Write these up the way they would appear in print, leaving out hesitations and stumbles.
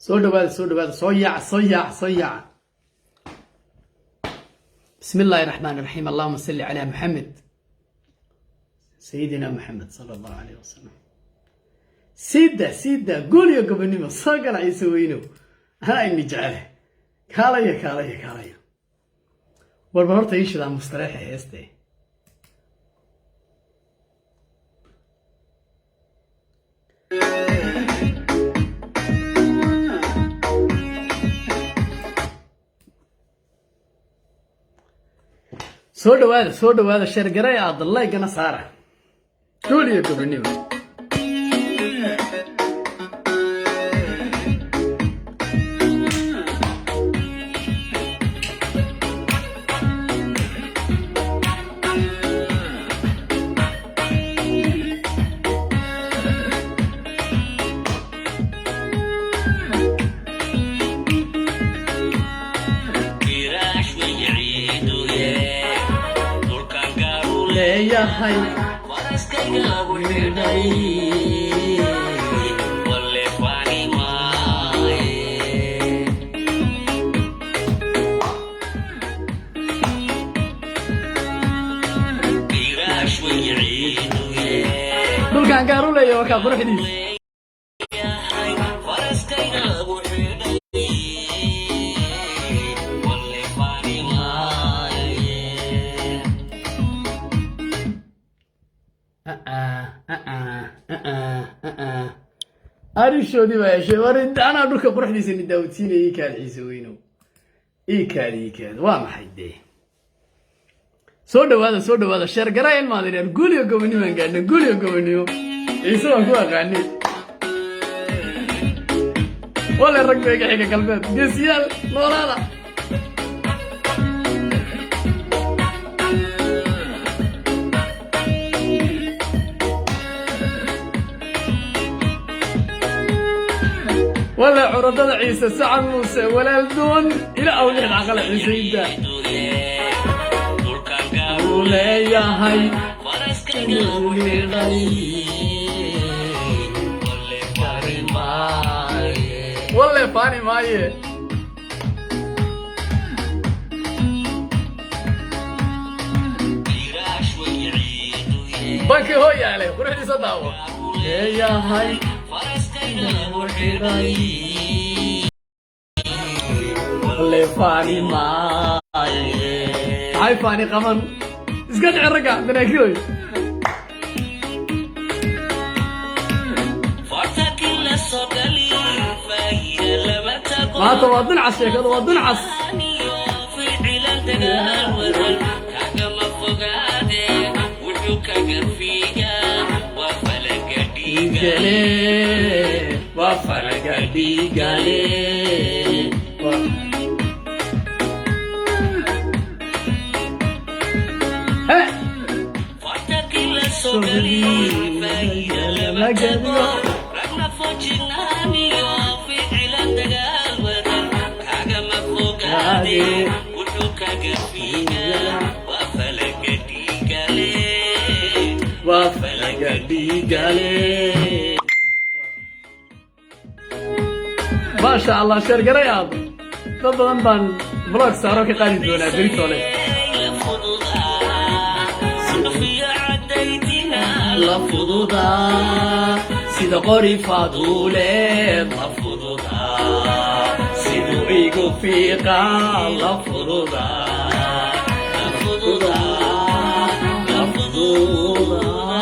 Soo dhawaada, soo dhawaada, soo yaaca, soo yaaca, soo yaaca. بسم الله الرحمن الرحيم، اللهم صل على محمد، سيدنا محمد صلى الله عليه وسلم. Sida sida guul iyo gobonimo. Soo gala, Ciise weynow, anaa ini jecele. Kaalaya, kaalaya, kaalaya. Warba horta ii shidaa mustareexa heeste. Soo dhawaada, soo dhawaada, share garay, aada laygana saara. Guul iyo gobonimo. Firaash wayiciiduye dhulkan gaaru leeyahay, faraskayga lagu xidhay, walle faani maaye. Firaash wayiciiduye Dhulkan gaaru leeyahay, waa kaa quruxdiisa. Faraskayga lagu xidhay, walle faani maaye. Arishoodii baa heshay. War anaa dhulka quruxdiisa ni daawodsiinaya. Ii kaad, Ciise weynow, ii kaad, ii kaad. Waa maxay dee? Soo dhawaada, soo dhawaada, share garaa, ilmaadireer. Guul iyo gobonimo gaadhna, guul iyo gobonimo. Ciise waan ku aqaanay wale. Rag bayga xiga galbeed, geesiyaal noolaada. Wala curadada Ciise Sacad Muuse walaal doon ila aw lixda caqala Ciise inta Dhulkan gaaru uu leeyahay, faraskayga lagu xidhay, walle faani maaye. Walle faani maaye. Firaash wayiciiduye Banki hoo yaale, quruxdiisa daawo leeyahay, faraskayga lagu xidhay, walle faani maaye. Maxay faani qaban? Iska dhici ragga danaakiloy. Fartakii la soo gali faa'iida lama tago. Maanta waa duncas, sheekadu waa duncas. Aniyo ficilan dagaal wadan kagama fogaade, wuxuu kaga fiigaa waa falaga dhiiga. Dhiigale, waa falaga dhiigale. He Fartakii la soo gali faa'iida lama tago, ragna foojignaaniyo ficilan dagaal wadan kagama fogaade, wuxuu kaga fiigaa waa falaga dhiigale. Waa falaga dhiigale. Maasha Allah, share garay aado. Dad badan baan vlog saaro ka qaadi doonaa beritoole. La fududaa suxufiya cadaytina. La fududaa sida qori faaduuleed, la fududaa siduu igu fiiqaa, la fududaa, La fududaa, la fududaa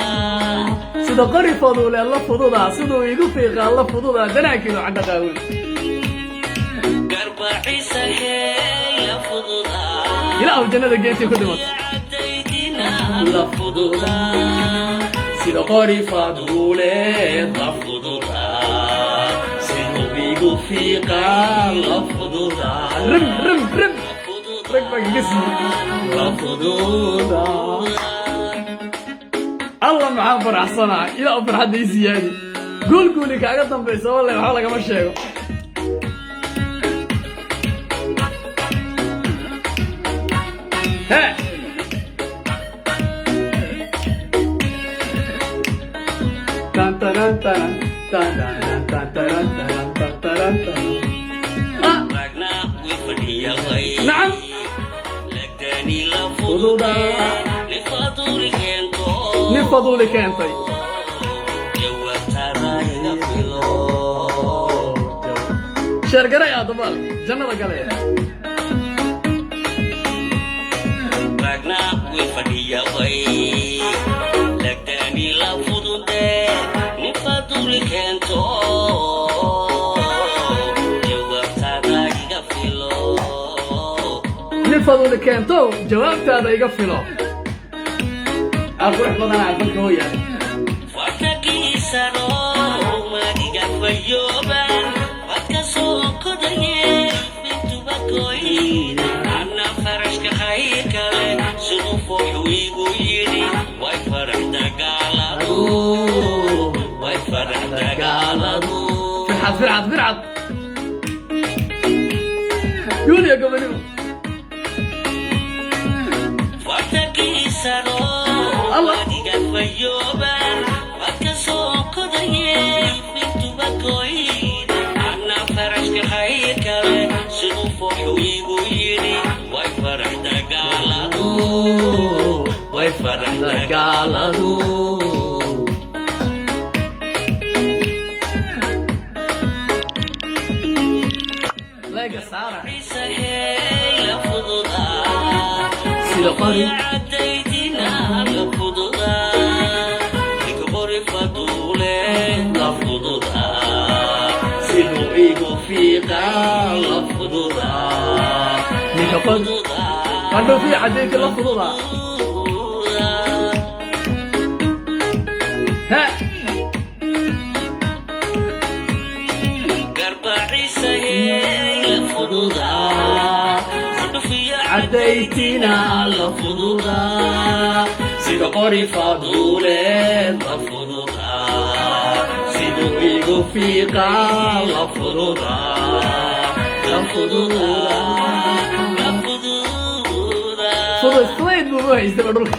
sida qori faaduuleed, la fududaa siduu igu fiiqaa, la fududaa danaakiinu candhaqaawen. Garbaciisa hey, la fududaa. Ilaahu jannada geetii ku dhimato. Cadaytina. La fududaa sida qori faaduuleed, la fududaa siduu igu fiiqaa, la fududaa. Rim rim rim, rag baa kaga siiyey. La fududaa. Alla maxaan faraxsanaa! Ilaa u farxadda ii siyaadi. Guul guuli kaaga dambaysa walle, waxba lagama sheego. He tan taran taran tan taran tan taran taran tan. Salaanta. Ah, nacam. Fududa. Nin faduuli keentay. Share garay aadabaal jannada galaya. Nin faduuli keento, jawaabtaada iga filo. Aa, qurux badanaa dalka hooyaale. Firxad, firxad, firxad, guul iyo gobonimo. Allah. Way faraxda gaaladu. Leega saara sida qori. Siduu igu fiiqaa la fududaa, ninka qori qandhuufiya cadeynta la fududaa. Ha. Cadaytina la fududaa, sida qori faduuleed la fududaa, siduu igu fiiqaa la fududaa, la fududaa, fudud fudayd buu u haystaba dhulka.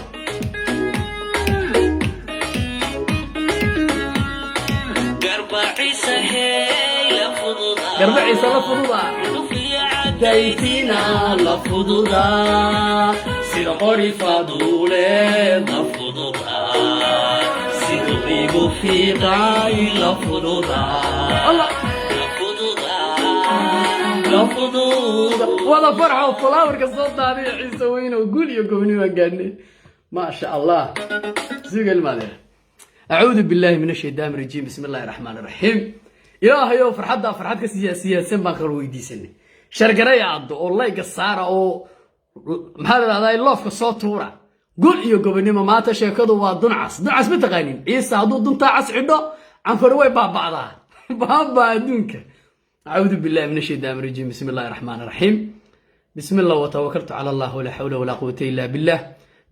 Garbaciisa la fududaa, daytina la fududaa, sida qori faduuleed la fududaa, siduu igu fiiqay la fududaa. Allah, la fududa. Wada farxo, flowerka soo daadiya. Ciise weynow, guul iyo goboni baan gaadhnay, maasha Allah. Suga ilmaadee. Acuudu billahi min ashaytaan rajiim. Bismi illaahi raxmaan raxiim. Ilaahayow, farxaddaa farxad ka siyaasiyaasan baan kala weydiisanay. Share garaya addo oo layga saara oo maxaa la dhahdaa, loofka soo tuura. Gul iyo gobonimo. Maanta sheekadu waa duncas. Duncas ma taqaanin? Ciise hadduu duntaa cas xidho, canfari way baaba'daa, baaba adduunka. Acuudu billahi min ashaytaan rajiim. Bismi illaahi raxmaan raxiim. بسم الله وتوكلت على الله، ولا حول ولا قوة إلا بالله.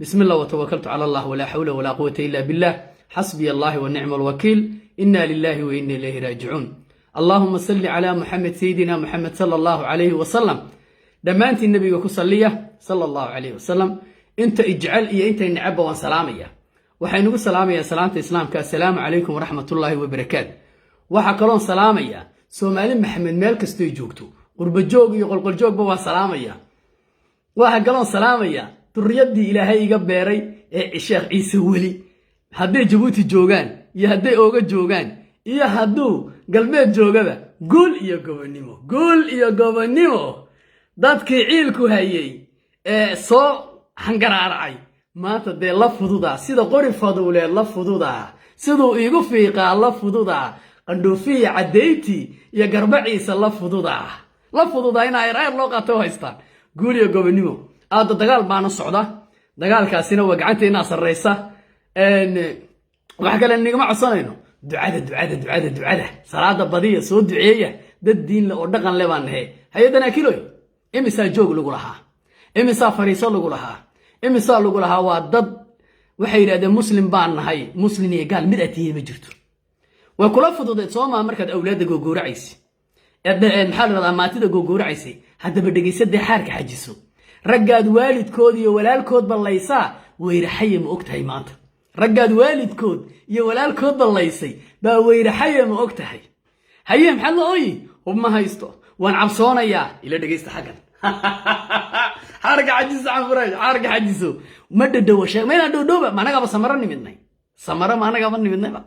بسم الله وتوكلت على الله، ولا حول ولا قوة إلا بالله. حسبي الله ونعم الوكيل. إنا لله وإنا إليه راجعون. اللهم صل على محمد، سيدنا محمد صلى الله عليه وسلم. Dhammaantiin nabiga ku salliya sala allahu calayhi wasalam. Inta ijecel iyo inta necabba waan salaamaya. Waxaynugu salaamayaa salaanta islaamka: assalaamu calaykum waraxmatullaahi wabarakaatu. Waxaa kaloon salaamaya Soomaali Maxamed meel kastoy joogto, qurbajoog iyo qolqoljoogba waan salaamaya. Waxaa kaloon salaamaya duriyadii Ilaahay iga beeray ee Sheekh Ciise Weli, hadday Jabuuti joogaan iyo hadday Ooga joogaan iyo hadduu galbeed joogaba. Guul iyo gobonnimo, guul iyo gobonnimo. Dadkii ciilku hayay ee soo hangaraaracay maanta dee la fududaa, sida qori faduuleed la fududaa, siduu iigu fiiqaa la fududaa, qandhuufiya caddayti iyo garbaciisa la fududaa, la fududaa. In ayr ayr loo qaato u haystaan. Guul iyo gobonnimo. Aadda dagaal baana socda, dagaalkaasina waa gacanteennaa sarraysa. Wax kale nigama codsanayno, ducada, ducada, ducada, ducada, salaada badiya, soo duceeya. Dad diinle oo dhaqan le baan nahe. Hay-adan akiloy, imisaa joog lagu lahaa, imisaa fariiso lagu lahaa, imisaa lagu lahaa? Waa dad waxay yidhahdeen muslim baan nahay. Muslim iyo gaal mid aad tihiin ma jirto. Way kula fududeed soomaa markaad awlaadda googooracaysay, maxaa la dhahdaa, maatida googooracaysay. Haddaba dhegaysadee, xaarka xajiso. Raggaad waalidkood iyo walaalkoodba laysaa weyraxaya, ma og tahay? Maanta raggaad waalidkood iyo walaalkoodba laysay baa weyraxaya, ma og tahay? Haye, maxaad la ooyi? Hub ma haysto, waan cabsoonayaa. Ila dhegaysta xaggan. Xaarka xajiso, Canfuray, xaarka xajiso. Ma dhadhowo sheeg, ma inaan dhowdhowba? Ma anagaaba Samaro nimidnay? Samaro ma anagaaba nimidnayba?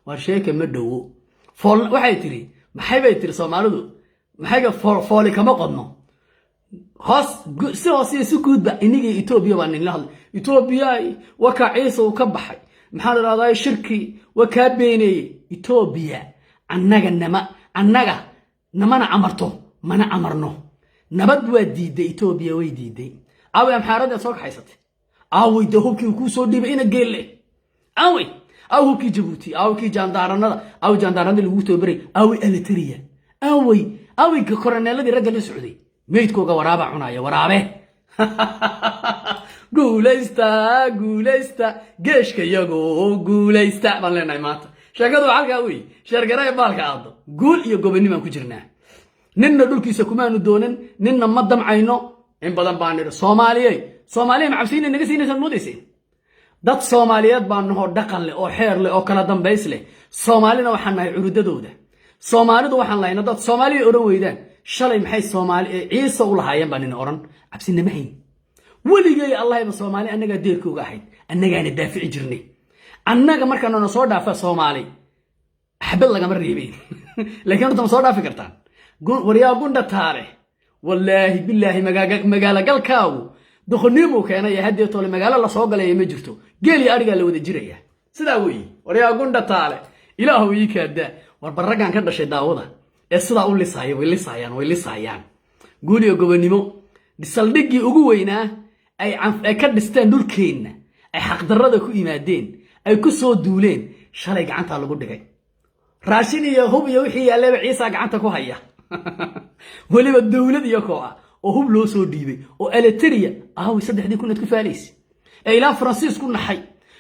Waa sheeka, ma dhowo. Fool waxay tiri, maxay bay tiri Soomaalidu? Maxayga fooli kama qodno. Hoos si hoos iyo si guudba inigii Etoobiya baa ninla hadlay. Etoobiya wakaa Ciise uu ka baxay, maxaa la dhahdaa, shirki waa kaa beeneeyey. Etoobiya annaga nama, annaga namana amarto, mana amarno. Nabad waa diiday, Etoobiya way diiday. Aaway Amxaaradii aad soo kaxaysatay? Aaway dee hubkii kuu soo dhiibay ina geelle? Aaway, aaway hubkii Jabuuti? Aaway kii jaandaaranada? Aaway jaandaaranadii lagu tababaray? Aaway Aleteriya? Aaway, aaway koroneeladii ragga la socday? Meydkooga waraabaa cunaya, waraabe. Guulaysta, guulaysta, geeshka iyagoo guulaysta baan leenahay. Maanta sheekadu waa halkaa wey. Sheergaraya baalka aado. Guul iyo gobonni baan ku jirnaa. Ninna dhulkiisa kumaanu doonin, ninna ma damcayno. In badan baan nidhi Soomaaliyey, Soomaaliya ma cabsiina naga siinaysaan moodayseen? Dad Soomaaliyeed baan nahoo, dhaqan leh oo xeer leh oo kala dambays leh. Soomaalina waxaan nahay curudadooda. Soomaalidu waxaan lahayna dad Soomaaliya odhan weydaan. Shalay maxay Soomaali Ciise u lahaayeen baan nina odhan. Cabsi nama hayn weligay Allahayba. Soomaali annagaa deerkooga ahayd, annagaana daafici jirnay. Annaga markaanana soo dhaafa Soomaali xabad lagama reebeen, laakiin horta ma soo dhaafi kartaan? Waryaa gundha taale, wallaahi bilaahi, magaalo galkaagu doqoniimuu keenay. Haddee toole magaalo lasoo galaya ma jirto, geel iyo adhigaa la wada jiraya. Sidaa weeye. Waryaa gundha taale, Ilaahu ii kaadaa. War barraggan ka dhashay daawada ee sidaa u lisaya. Way lisayaan, way lisayaan. Guul iyo gobonnimo. Saldhiggii ugu weynaa ay ka dhisteen dhulkeenna, ay xaqdarrada ku yimaadeen, ay ku soo duuleen, shalay gacantaa lagu dhigay. Raashin iyo hub iyo wixii yaalleeba Ciisaa gacanta ku haya, weliba dowlad iyo koo ah oo hub loo soo dhiibay oo Eleteriya. Aaway 3000 aad ku faalaysa ee ilaa Faransiis ku naxay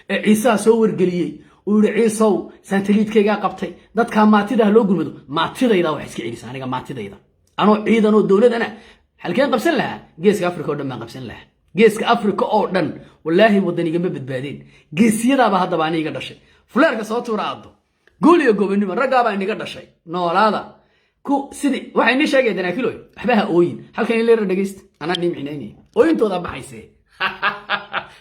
ee Ciisaha soo wargeliyey, uu yihi: "Ciisow, santaliidkaygaa qabtay, dadkaa maatidaha loo gurmado"? Maatidayda wax iska celisa. Aniga maatidayda anoo ciidan oo dowladana halkeen qabsan lahaa? Geeska Afrika oo dhan baan qabsan lahaa, Geeska Afrika oo dhan. Wallaahi waddanigama badbaadeen. Geesiyadaaba haddaba aniga dhashay. Fuleerka soo tuura aaddo. Guul iyo gobonnimo. Raggaabaa iniga dhashay. Noolaada ku sidii waxay nii sheegaya danaakiloy. Waxba ha ooyin. Halkan in leera dhegeysta, anaa nii micnaynaya. Ooyintoodaa baxaysee,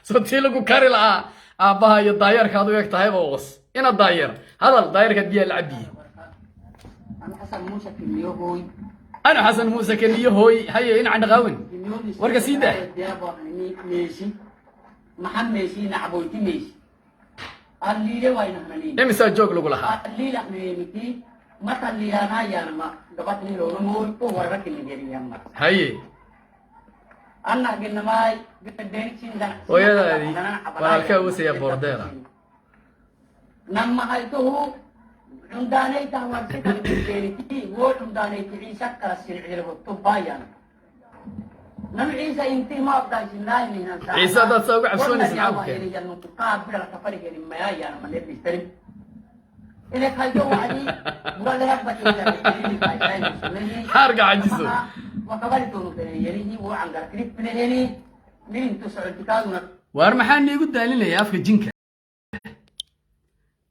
soo tii lagu kari lahaa. Aabbaha iyo daayeerka aad u eg tahayba was ina daayeer hadal. Daayeerkaad biyaa la cabiye. أنا حسن موسى كنيوهوي. Ana Xasan Muuse keniyo hooy. Haye, in candhaqaawen, warka sii daa. ماشي maxaa meeshii nacboyti meeshi alliile waynahnanin. Imisaa joog lagu lahaa? Alliilahneemiti matalliyaanayaanma gabatniloonumooto warrakinigeriyanma. Haye. Annaginamaay. Hooyadaadii walaalkaa wasaya boordeera. Namma haytuhu cundaanayta warsikaleeniti wo cundaanayti Ciisa kala silcilhotubbaayana nam Ciisa inti ma abdaasinaayninan. Ciise haddaad saa uga cabsoonaysid, maxaa ku keenay? Qaabbilakafarigeni mayaayana manebistari inek hayto wacdi Xaarka cajiso. Waar maxaa niigu daalinayaa afka jinka,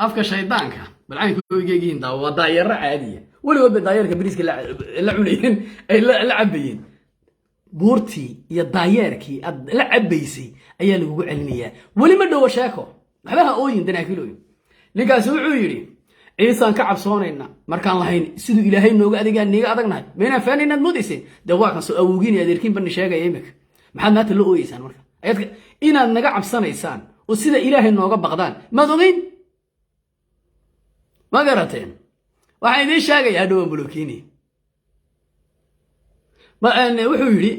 afka shaydaanka? Bal caynka oygeegiin daawo. Waa daayaro caadiya. Weligood bay daayeerka bariiska la cunayeen, ay la cabayeen. Buurtii iyo daayeerkii aad la cabaysay ayaa lagugu celinayaa. Weli ma dhowo sheeko. Waxba ha ooyin, danaakiilooyin. Ninkaasi wuxuu yidhi: "Ciisaan ka cabsoonayna." Markaan lahayn siduu Ilaahay nooga adigaa niiga adagnahay, ma inaan faanaynaad moodayseen? Dee waa kan soo awowgiin iyo adeerkiin bani sheegaya. Imika maxaad maanta la ooyeysaan? Marka ayaad inaad naga cabsanaysaan oo sida Ilaahay nooga baqdaan maad ogeyn. Ma garateen? Waxaan idiin sheegayaa hadhowaan bulokini. Wuxuu yidhi: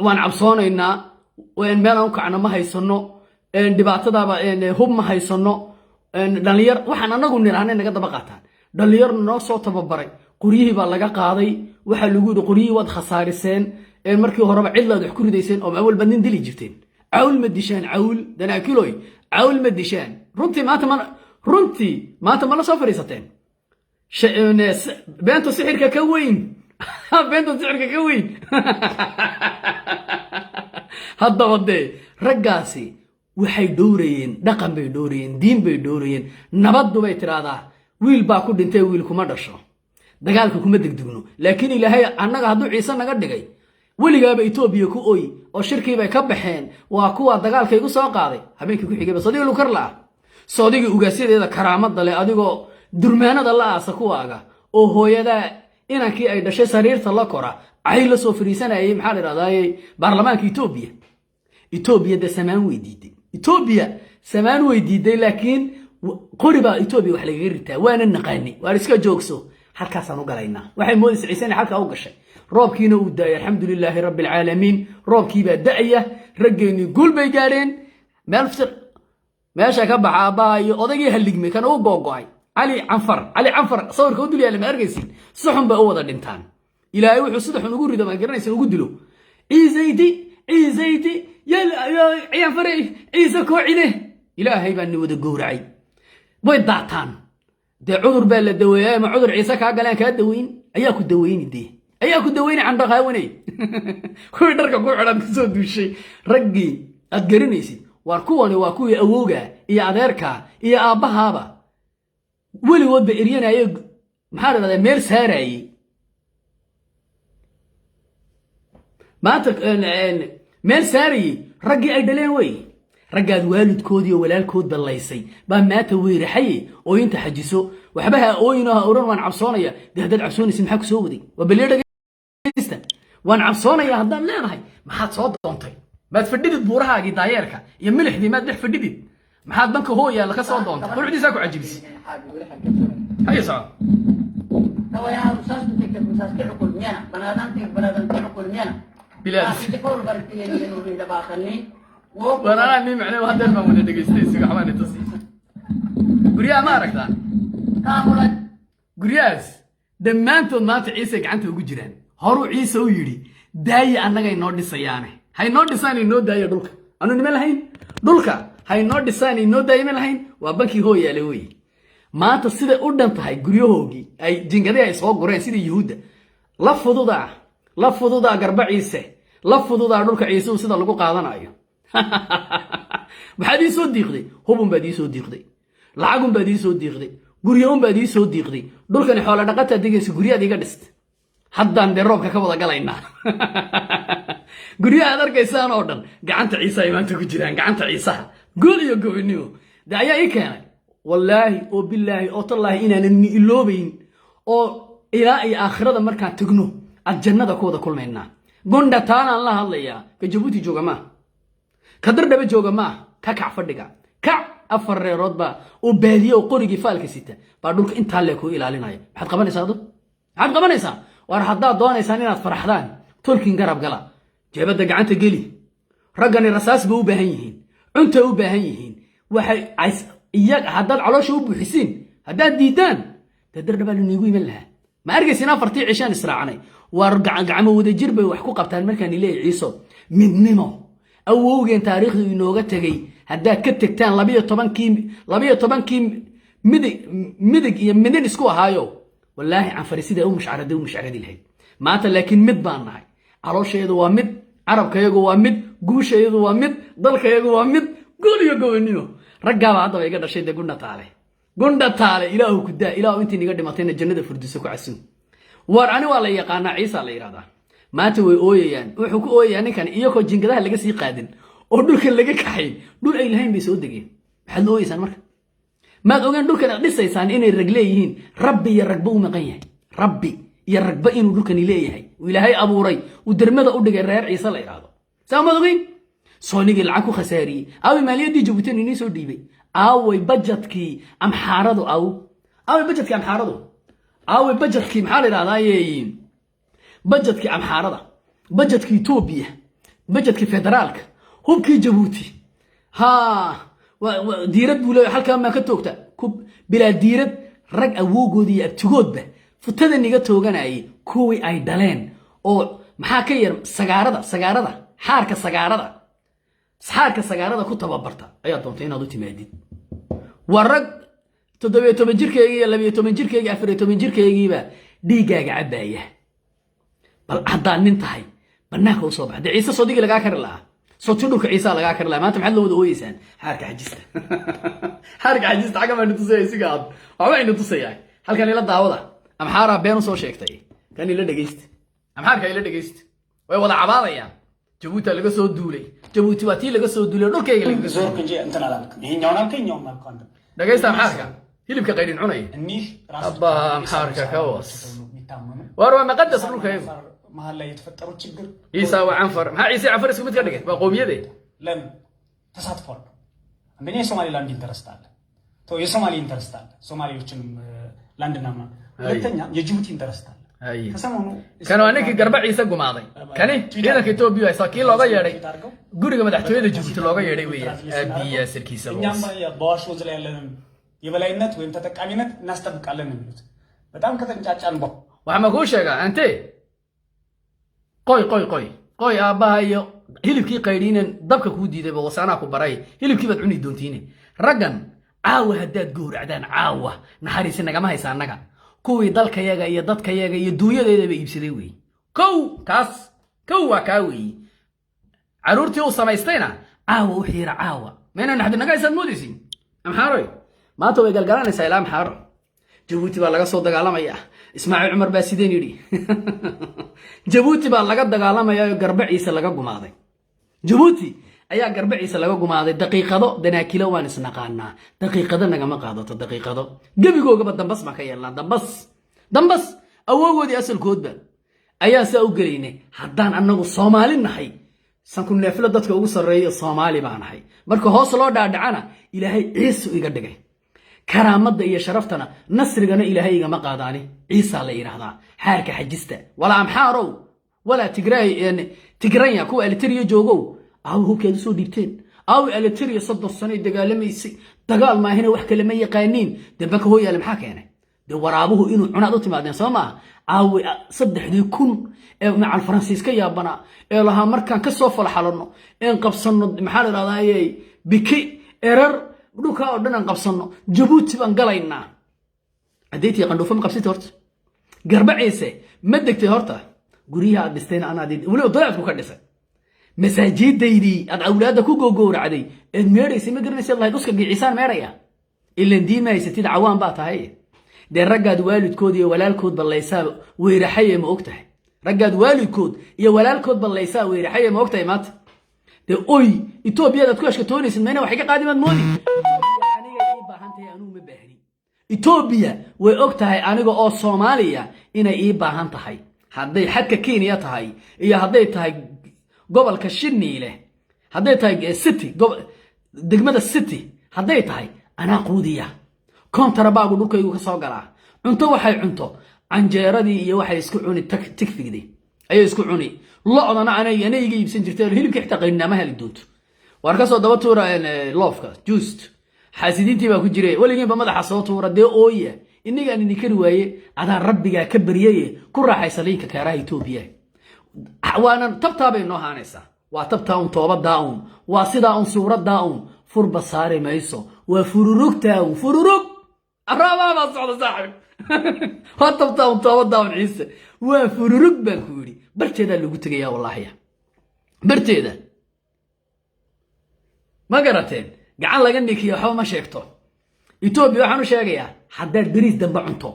"Waan cabsoonaynaa, meelaan u kacno ma haysano, dhibaatadaaba hub ma haysano, dhalinyar waxaan anagu nirahnay naga daba qaataan, dhalinyar noo soo tababaray, qoryihii baa laga qaaday. Waxaa lagu yidhi: qoryihii waad khasaariseen. Markii horeba cidlaad wax ku ridayseen oo awal baad nin dili jirteen. Cawl ma dishaan, cawl danaakiloy, cawl ma dishaan. Runtii maanta ma, runtii maanta ma la soo fadhiisateen? Beenta sixirka ka weyn, beenta sixirka ka weyn." Haddaba dee raggaasi waxay dhowrayeen dhaqan bay dhowrayeen, diin bay dhowrayeen. Nabaddu bay tidhaahdaa wiil baa ku dhintay, wiil kuma dhasho. Dagaalka kuma degdegno, laakiin Ilaahay annaga hadduu Ciise naga dhigay, weligaaba Etoobiya ku oy oo shirkiibay ka baxeen. Waa kuwa dagaalka igu soo qaaday habeenkii ku xigayba. Sodiga lukar la'a, soodigii ugaasyadeeda karaamada leh, adigoo durmaanada la aasa kuwaaga oo hooyadaa inankii ay dhashay sariirta la kora cay la soo fariisanayay. Maxaa la idhahdaye, baarlamaanka Etoobiya, Etoobiya dee samaan way diiday, Etoobiya samaan way diiday, laakiin qori baa Etoobiya wax lagaga ritaa, waana naqaani. Waar iska joogso, halkaasaan u galaynaa. Waxay moodaysa Ciise inay halkaa u gashay. Roobkiina uu daayay, alxamdu lilaahi rabbi alcaalamiin. Roobkiibaa da'aya, raggeenii guul bay gaadheen. Meel meesha ka baxa aabbaha iyo odaygii halligmay kana u googo'ay Cali Canfar. Cali Canfar sawirka u dul yaalla ma arkaysin? Si xun bay u wada dhintaan. Ilaahay wuxuu sida xun ugu rido, ma garanaysa, ugu dilo. Ciisayti, Ciisayti, Ciyanfare, Ciise koocine, Ilaahay baa ni wada gowracay. Way daataan dee. Cudur baa la daweeyaa, ma cudur Ciise kaa galaan kaa daweyn? Ayaa ku daweyni dee, ayaa ku daweyni? Candhaqaawaney, kuwii dharka ku xidhan kasoo duushay, raggii aad garanaysid. Waar kuwani waa kuwii awowga iyo adeerka iyo aabbahaaba weligoodba eryanaaye. Maxaa la dhahdaa, meel saaraayey maanta, meel saarayey raggii ay dhaleen wey. Raggaad waalidkoodii iyo walaalkoodba laysay baa maanta weeraxaye. Ooyinta xajiso, waxba ha ooyinoo ha oran waan cabsoonaya. Dee haddaad cabsoonaysid, maxaa ku soo waday? Waa baliyo dhegaysta. Waan cabsoonaya haddaad leedahay, maxaad soo doontay? Maad fadhidid buurahaagii daayeerka iyo milixdii, maad dhex fadhidid? Maxaad banka hooyaalla ka soo doontay? Quruxdiisaa ku cajibisay. Haye, soco. Bilaad waan anaa nii macne. Hadeer baan wada dhegaystay, isiga waxbaan itusi. Guryaha ma aragtaa? Guryahaas dhammaantood maanta Ciise gacanta ugu jiraan. Horuu Ciise u yidhi, daaye annagay noo dhisayaane, haynoo dhisaan, inoo daaye dhulka. Anu nima lahayn dhulka haynoo dhisaan, inoo daaye ma lahayn. Waa bankii hooyaale wey. Maanta siday u dhan tahay guryahoogii ay jingadii ay soo gureen sidii Yuhuudda la fududaa, la fududaa garba Ciise, la fududaa dhulka Ciisuhu sida lagu qaadanayo. Maxaad ii soo diiqday? Hubun baad ii soo diiqday, lacagun baad ii soo diiqday, guryo un baad ii soo diiqday. Dhulkani xoola dhaqataa degaysa, guryaad iga dhist. Haddaan dee roobka ka wada galaynaa. Guryaha aad arkaysaan oo dhan gacanta Ciise ay maanta ku jiraan, gacanta Ciisaha. Guul iyo gobonimo de ayaa ii keenay. Wallaahi oo bilaahi oo tallaahi inaanan ni iloobayn, oo ilaa iyo aakhirada markaan tegno aad jannada ku wada kulmaynaa. Gondha taanaan la hadlayaa. Ka Jabuuti jooga maaha, ka Dardhaba jooga maaha. Ka kac fadhiga, kac. Afar reerood baa oo baadiye oo qorigii faalka sita baa dhulka intaa lee kuu ilaalinaya. Maxaad qabanaysaa adu? Maxaad qabanaysaa? Waar haddaad doonaysaan inaad faraxdaan, tolkin garab gala, jeebadda gacanta geli. Raggani rasaas bay u baahan yihiin, cuntay u baahan yihiin. Waxay iyaga haddaad caloosha u buuxisiin, haddaad diidaan, dee Dardhabaa laniigu iman lahaa. Ma arkaysin afartii cishaan israacnay? Waar gacmo wadajir bay wax ku qabtaan. Markaan ileeyahy Ciiso midnimo, awowgeen taariikhdu inooga tegey haddaad ka tegtaan, 12-kii, 12-kii midig midig iyo midin isku ahaayo, wallaahi Canfari siday u mushcaraday u mushcaradi lahayd maanta. Laakiin mid baan nahay, caloosheedu waa mid, carabkayagu waa mid, guushayagu waa mid, dalkayagu waa mid. Guul iyo gobonimo. Raggaaba haddaba iga dhashay dee. Gundha taale, gundha taale, Ilaahu ku daa. Ilaahu intii niga dhimatayna jannada furdiso ku casuum. War ani waa la yaqaanaa, Ciisa la yidhahdaa. Maanta way ooyayaan. Wuxuu ku ooyayaa ninkan, iyagoo jingadaha laga sii qaadin oo dhulkan laga kaxayn, dhul ay lahayn bay soo degeen. Maxaad la ooyeysaan marka? Maad ogeen dhulkan aad dhisaysaan inay rag leeyihiin? Rabbi iyo ragba u maqan yahay, rabbi iyo ragba inuu dhulkani leeyahay, uu Ilaahay abuuray, uu dermada u dhigay reer Ciise la yidhaahdo. Saa maad ogeyn? Soonigii lacag ku khasaariyey. Aaway maaliyaddii Jabuutin inii soo dhiibay? Aaway bajetkii Amxaaradu? Aaway bajetkii Amxaaradu? Aaway bajetkii, maxaa la yidhahdaa, bajetkii Amxaarada, bajetkii Etoobiya, bajetkii federaalka, hubkii Jabuuti? Ha, diirad buu leeyahay, halkaa maa ka toogta bilaa diirad. Rag awoogood iyo abtigoodba futada niga tooganayay, kuwii ay dhaleen oo maxaa ka yar sagaarada, sagaarada, xaarka sagaarada, xaarka sagaarada ku tababarta ayaa doontay inaad u timaadid. Waa rag 17 jirkeygii iyo 12 jirkeygii, 14 jirkeygiiba dhiiggaaga cabbaaya. Bal haddaad nin tahay, bannaanka usoo bax. Dee Ciise sodigii lagaa kari lahaa, soti dhulka Ciisaa lagaa kari lahaa. Maanta maxaad la wada ooyeysaan? Xaarka xajista, xaarka xajista. Xagga baan tusaya, isiga aad waxba aynu tusayaa. Halkan ila daawada. Amxaaraa been usoo sheegtay. Kan ila dhegeysta, Amxaarka ila dhegeysta, way wada cabaadayaan. Jabuuti laga soo duulay, Jabuuti waa tii laga soo duulay, dhulkayga lagaga soo ዞርክ እንጂ እንትን አላልክም። ይሄኛውን አልከኝ፣ ይሄኛውን አልከው አንተ። Dhegeysta Amxaarka hilibka qaydhin cunaya. እኒህ ራስ አባ አምሓርካ ከወስ የሚታመኑ Waar waa maqadas dhulkaygu. መሀል ላይ የተፈጠረው ችግር Ciisa waa Canfar. Maxaa Ciise Canfar isku mid ka dhigay? Waa qowmiyade. ለምን ተሳትፏል? አንደኛ የሶማሌላንድ interest አለ፣ ተው የሶማሌ interest አለ፣ ሶማሌዎችንም ላንድና ምናምን። ሁለተኛ የጅቡቲ interest አለ። ከሰሞኑ Kan waa ninkii Garba Ciise gumaaday. Kani ciidanka Etoobiya haysaa, kii looga yeedhay guriga madaxtooyada Jabuuti looga yeedhay weeyaan. Aabiya salkiisa. እኛም በአዋሽ ወንዝ ላይ ያለንን የበላይነት ወይም ተጠቃሚነት እናስጠብቃለን ነው የሚሉት። በጣም ከተንጫጫን በኋላ Waxaa ma kuu sheegaa ante? Qoy, qoy, qoy, qoy, aabbaha iyo hilibkii qaydhiinan dabka kuu diiday wasaanaa ku baray. Hilibkii baad cuni doontiine. Raggan caawa haddaad gowracdaan, caawa naxariisi nagama haysa annaga. Kuwii dalkayaga iyo dadkayaga iyo duunyadeedaba iibsaday weeye. Kow kaas, kow waa kaa weeye. Carruurtii uu samaystayna caawa u xiira. Caawa mayna naxdi naga haysaad moodaysin? Amxaaroy maanta way galgalanaysaa ilaa Amxaaro. Jabuuti baa laga soo dagaalamaya. Ismaaciil Cumar baa sideen yidhi. Jabuuti baa laga dagaalamaya oo Garba Ciise laga gumaaday. Jabuuti ayaa Garba Ciise laga gumaaday. Daqiiqado danaakilo waan isnaqaanaa, daqiiqado nagama qaadato. Daqiiqado gebigoogaba dambas baan ka yeelnaa. Dambas, dambas awoogoodii asalkoodba ayaan saa u gelaynay. Haddaan annagu Soomaali nahay, sanku neeflo dadka ugu sarreeya Soomaali baa nahay. Marka hoos loo dhaadhacana Ilaahay Ciisu iga dhigay. Karaamadda iyo sharaftana, nasrigana Ilaahay igama qaadaani. Ciisaa la yidhaahdaa. Xaarka xajista, walaa Amxaarow, walaa Tigraay, Tigranya, kuwa Elitariya joogow, aawo hubkeed usoo dhiibteen? Aawo Elitariya 30 sano ay dagaalamaysay, dagaal maahina wax kale ma yaqaaniin. Dambe ka hooyaale maxaa keenay? Dee waraabuhu inuu cunaad u timaadeen, soo maaha? Aawe 3000 ee macal Faransiis ka yaabanaa ee lahaa markaan ka soo falxalanno een qabsanno, maxaa la idhahdaa, biki erar dhulkaa oo dhan aan qabsanno, Jabuuti baan galaynaa. Caddeyntii qandhuufo ma qabsatay horta? Garba Ciise ma degtay horta? Guryaha aad dhistayna anaad weliba dayacadku ka dhisay. Masaajidaydii aad awlaadda ku gogowracday eed meedhaysay ma garanaysa lahayd uska giicisaan meedhaya. Ilan diin ma haysatid, cawaan baa tahay. Dee raggaad waalidkood iyo walaalkood ballaysaa weyraxaye, ma og tahay? Raggaad waalidkood iyo walaalkood ballaysaa weyraxaye, ma og tahay maanta? Dee oy Etoobiyadaad ku ashkatoonaysid mayna waxay ka qaadi maad moodi? Aniga ii baahan tahay, anuu ma baahni. Etoobiya way og tahay aniga oo Soomaaliya inay ii baahan tahay. Hadday xadka Kenya tahay iyo hadday tahay gobolka Shiniile, hadday tahay City, degmada City hadday tahay, anaa quudiya. Kontarabaagu dhulkaygu ka soo galaa. Cunto waxay cunto, canjeeradii iyo waxay isku cuni tigfigdi ayay isku cuni. Lo'dana anay iga iibsan jirtay. Hilibka xitaa qayninaama heli doonto. Waar kasoo daba tuura loofka just xaasidiintii baa ku jire. Weligiinba madaxa soo tuura. Dee ooya, innagaan ini kari waaye. Adaa rabbigaa ka baryaye ku raaxaysa liinka kaaraha Etoobiya. Waana tabtaa bay noo haanaysaa. Waa tabtaa un, toobadaa un, waa sidaa un, suuradaa un furba saari mayso. Waa fururugtaa un, fururug araabaa baa socda saaxib. Waa tabtaa un, toobadaa un. Ciise waa fururug baan ku yidhi. Barteedaa lagu tegayaa, wallaahiya, barteeda. Ma garateen? Gacan laga nikiyo waxba ma sheegto. Etoobiya waxaan u sheegayaa, haddaad beriis dambe cunto,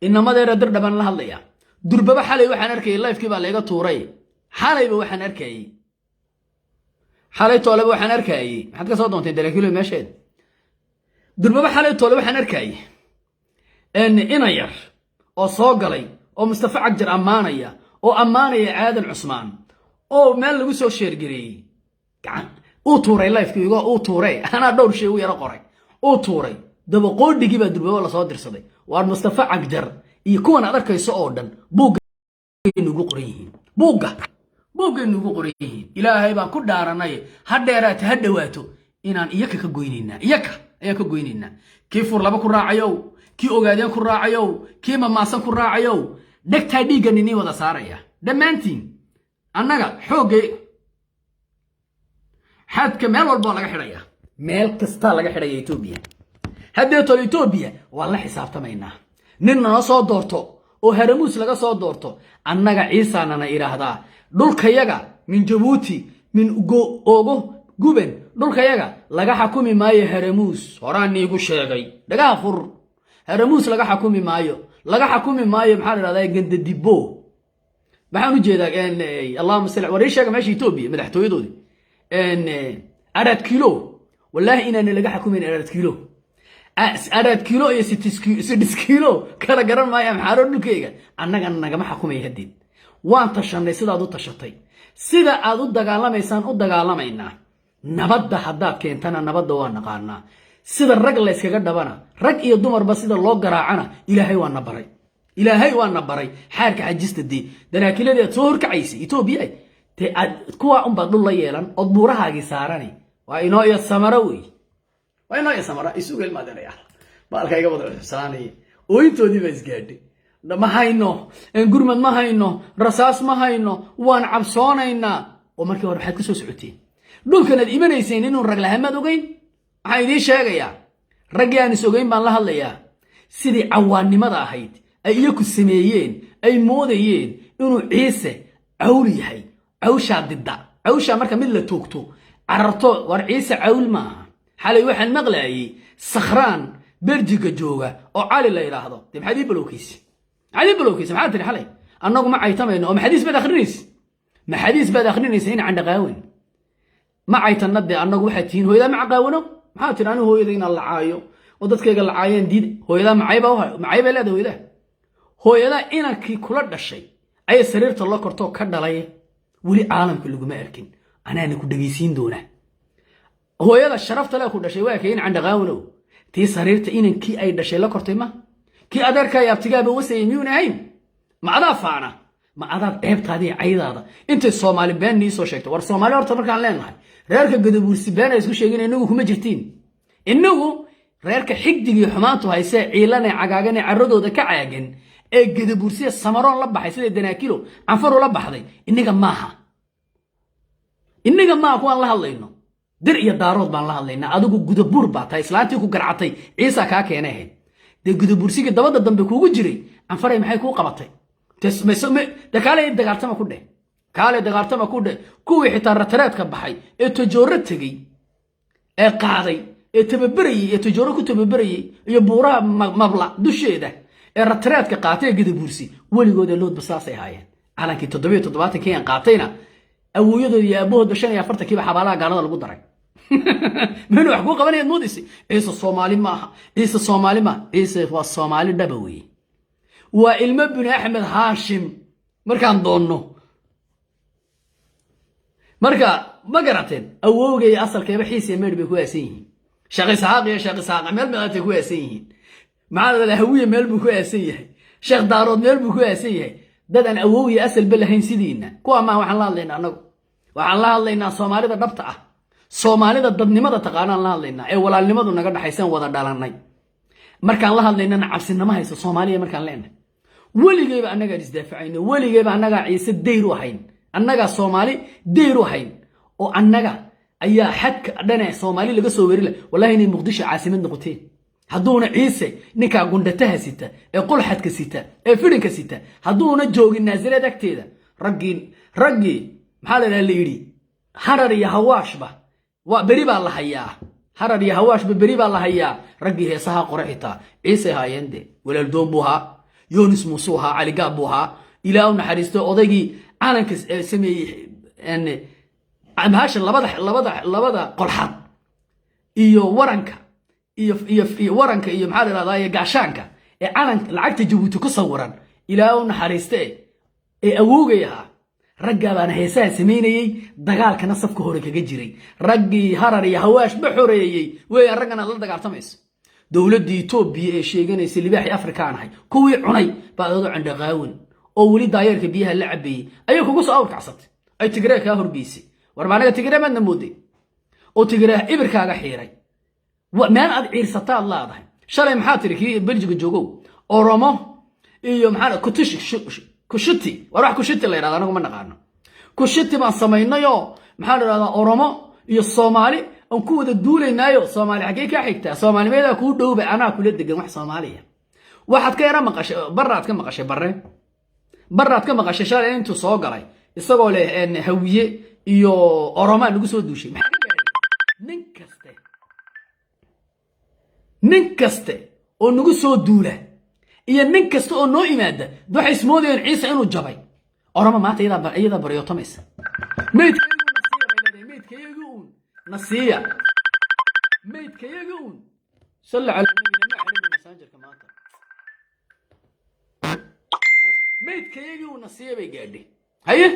inamadeera dirdhaban la hadlaya. Durbaba xalay waxaan arkayay, live-kii baa layga tuuray. Xalayba waxaan arkayey, xalay tooleba waxaan arkayey. Maxaad ka soo doonteen dalaakilo meesheed? Durbaba xalay toole waxaan arkayey ina yar oo soo galay oo Mustafa Cagjar ammaanaya, oo ammaanaya Aadan Cusmaan, oo meel lagu soo share-gareeyey. Gacan uu tuuray live-kii, uu tuuray. Anaa dhowr shay u yaro qoray, uu tuuray. Dabaqoodhigii baa durbaba lasoo dirsaday. Waar Mustafa Cagjar iyo kuwan aad arkayso oo dhan buuggay nugu qoran yihiin, buugga, buuggay nugu qoran yihiin. Ilaahay baan ku dhaaranay, ha dheeraato ha dhowaato, inaan iyaka ka goynaynaa. Iyaka ayaan ka goynaynaa. Kii fur laba ku raacayow, kii Ogaadeen ku raacayow, kii Mamaasan ku raacayow, dhegtaa dhiiggan inii wada saaraya dhammaantiin. Annaga xooggay xadka meel walboo laga xidhaya, meel kastaa laga xidhaya Etoobiya. Haddee tolo Etoobiya waan la xisaabtamaynaa. Nin nala soo doorto oo Haramuus laga soo doorto, annaga Ciisaanana idhaahdaa. Dhulkayaga min Jabuuti min Ogo Guben, dhulkayaga laga xakumi maayo Haramuus. Horaan niigu sheegay, dhagaha fur. Haramuus laga xakumi maayo. Laga xakumi maayo. Maxaa la dhahdaa? Gandadibo maxaan u jeedaa? Allahuma salli, war ii sheega meesha Etoobiya madaxtooyadoodii. Arad Kilo, wallaahi inaana laga xakumayn Arad Kilo. Arad Kilo iyo 6 kilo kala garan maayo. Amxaaro dhulkayga annaga nagama xakumay. Haddeed waan tashanay. Sidaad u tashatay, sida aad u dagaalamaysaan u dagaalamaynaa. Nabadda haddaad keentana, nabadda waa naqaanaa. Sida rag layskaga dhabana, rag iyo dumarba sida loo garaacana, Ilaahay waa na baray, Ilaahay waa na baray. Xaarka xajista dee, danaakiladii aad soo horkacaysay Etoobiya dee, aad kuwaa unbaad dhul la yeelan ood buurahaagii saarani. Waa inoo iyo Samaro wey, waa inoo iyo Samara. Isuga ilmaadeerayaal, baalka iga wada cusubsaanaya, ooyintoodii baa isgaadhay. Ma hayno gurmad, ma hayno rasaas, ma hayno, waan cabsoonaynaa. Oo markii hore waxaad ku soo socoteen dhulkanaad imanayseen inuu rag lahamaad ogeyn. Waxaan idiin sheegayaa, raggii aan is ogeyn baan la hadlayaa, sidii cawaannimada ahayd ay iyaku sameeyeen, ay moodayeen inuu Ciise cawl yahay. Cawshaa didda, cawshaa marka mid la toogto cararto. War Ciise cawl maaha. Xalay waxaan maqlaayey sakhraan Berjiga jooga oo Cali la yidhaahdo. Dee maxaad ii balowkayse? Maxaad ii balowkayse? Maxaad tiri xalay? Annagu ma caytamayno. Oo maxadiis baad akhrinaysa? Maxadiis baad akhrinaysa? In candhaqaawen ma caytanna dee. Annagu waxaad tihiin hooyadaa ma caqaawano. Maxaa tiri? Anigu hooyada inaan lacaayo oo dadkayga lacaayeen diid. Hooyadaa macay baa macay bay leedahay hooyadaa. Hooyadaa inankii kula dhashay ayay sariirta la kortoo ka dhalay. Weli caalamka laguma arkin, anaana ku dhegaysiin doonaa. Hooyada sharafta le ku dhashay waa kay in candhaqaawanow. Tii sariirta inankii ay dhashay la kortay, ma kii adeerkaa yaabtigaaba wasayay miyuuna ahayn? Ma adaa faana? Ma adaad ceebtaadii caydaada intay Soomaali been nii soo sheegtay? War Soomaali horta markaan leenahay, reerka Gadabuursi been ay isku sheegin, inagu kuma jirtiin. Inagu reerka xigdigii xumaantu haysee, ciilanee cagaaganee, carradooda ka caagan ee Gadabuursiya Samaroon la baxay, sida Danaakilo Canfaru la baxday, inaga maaha, inaga maaha kuwaan la hadlayno. Dir iyo Daarood baan la hadlaynaa. Adigu Gudabuur baa tahay. Islaantii ku garcatay Ciisa kaa keenay ahayd dee. Gudabuursigii dabada dambe kuugu jiray Canfaray maxay kuu qabatay? De kaalay dagaaltama ku dheh, kaalay dagaaltama ku dheh. Kuwii xitaa ratareedka baxay ee Tajooro tegey ee qaaday ee tababerayey ee Tajooro ku tababerayey iyo buuraha Mabla dusheeda ee ratareedka qaatay ee Gadabuursi, weligooda loodba saasay ahaayeen. Calankii 77-kii aan qaatayna, awooyadooda iyo aabahoodba 45-kiiba xabaalaha gaalada lagu daray. Menu wax kuu qabanayaad moodaysa? Ciise Soomaali maaha, Ciise Soomaali maaha. Ciise waa Soomaali dhaba weeye, waa ilmo bini Axmed Haashim markaan doonno. Marka ma garateen? Awowgay asalkeeba Xiis iyo Meydh bay ku aasan yihiin. Sheekh Isxaaq iyo Sheekh Isxaaq meel meelatay ku aasan yihiin. Maxaa la, Hawiye meel buu ku aasan yahay, Sheekh Daarood meel buu ku aasan yahay. Dad aan awow iyo asalba lahayn sidiina kuwa maaha waxaan la hadlaynaa. Annagu waxaan la hadlaynaa Soomaalida dhabta ah, Soomaalida dadnimada taqaanaan la hadlaynaa ee walaalnimadu naga dhaxaysaan, wada dhalannay. Markaan la hadlaynana cabsinama hayso. Soomaaliya markaan leenahay, weligeyba annagaan isdaafacayno, weligeyba annagaa Ciise dayr u ahayn, annagaa Soomaali dayr u ahayn, oo annaga ayaa xadka dhane Soomaali laga soo weeri la. Wallahi inay Muqdisho caasimad noqoteen hadduuna Ciise ninkaa gundhataha sita ee qolxadka sita ee fidhinka sita hadduuna joogin Naasareed agteeda. Raggii maxaa la dhaha, la yidhi Harar iyo Hawaashba waa beri baa la hayaa, Harar iyo Hawaashba beri baa la hayaa. Raggii heesaha qore xitaa Ciise haayeen de. Walaaldoon buu ahaa, Yonis Muusuu ahaa, Caligaab buu ahaa. Ilaah u naxariisto odaygii calanka sameeyey, bahasha labada qolxad iyo waranka iyo waranka iyo maxaa la dhahdaa gaashaanka ee calanka lacagta Jabuuti ku sawiran, Ilaah u naxariiste ee awowgay ahaa. Raggaa baana heesaha samaynayey, dagaalkana safka hore kaga jiray. Raggii Harar iyo Hawaash ba xoreeyey weeyaan raggan aad la dagaaltamayso. Dowladdii Etoobiya ee sheeganaysa libaaxii Afrikaan ahay, kuwii cunay baa adoo candhaqaawan oo weli daayeerka biyaha la cabeeyey ayay kugu soo awrkacsatay, ay Tigree kaa horgeysay. War ma anaga Tigree maadna mooday oo Tigree ibirkaaga xiiray? Meel aad ciirsataad laadahay. Shalay maxaa tiri kii Beljiga joogow? Oromo iyo maxaa kutush Kushuti. War wax Kushuti la yidhahda anagu ma naqaano. Kushuti baan samaynayoo, maxaa la yidhahdaa, Oromo iyo Soomaali aan ku wada duulaynaayo. Soomaali xaggee kaa xigtaa? Soomaalimeedaa kuu dhowba, anaa kula degan. Wax Soomaaliya waxaad ka yara maqashay, Barraad ka maqashay, Barre Barraad ka maqashay. Shalay intuu soo galay isagoo leh Hawiye iyo Oromaa nagu soo duushay, maxaa ka gaadhay? Nin kaste oo nagu soo duula Iyo nin kasta oo noo imaada waxay ismoodayeen Ciise inuu jabay. Oroma maanta iyadaa baryootamaysa. "Meydkayagu nasiiya," bay leedahay. "Meydkayagu uun nasiiya, meydkayaga uun." Salla cala nabina ma xalin masaajirka maanta. "Meydkayagii uun nasiiya" bay gaadhay. Haye,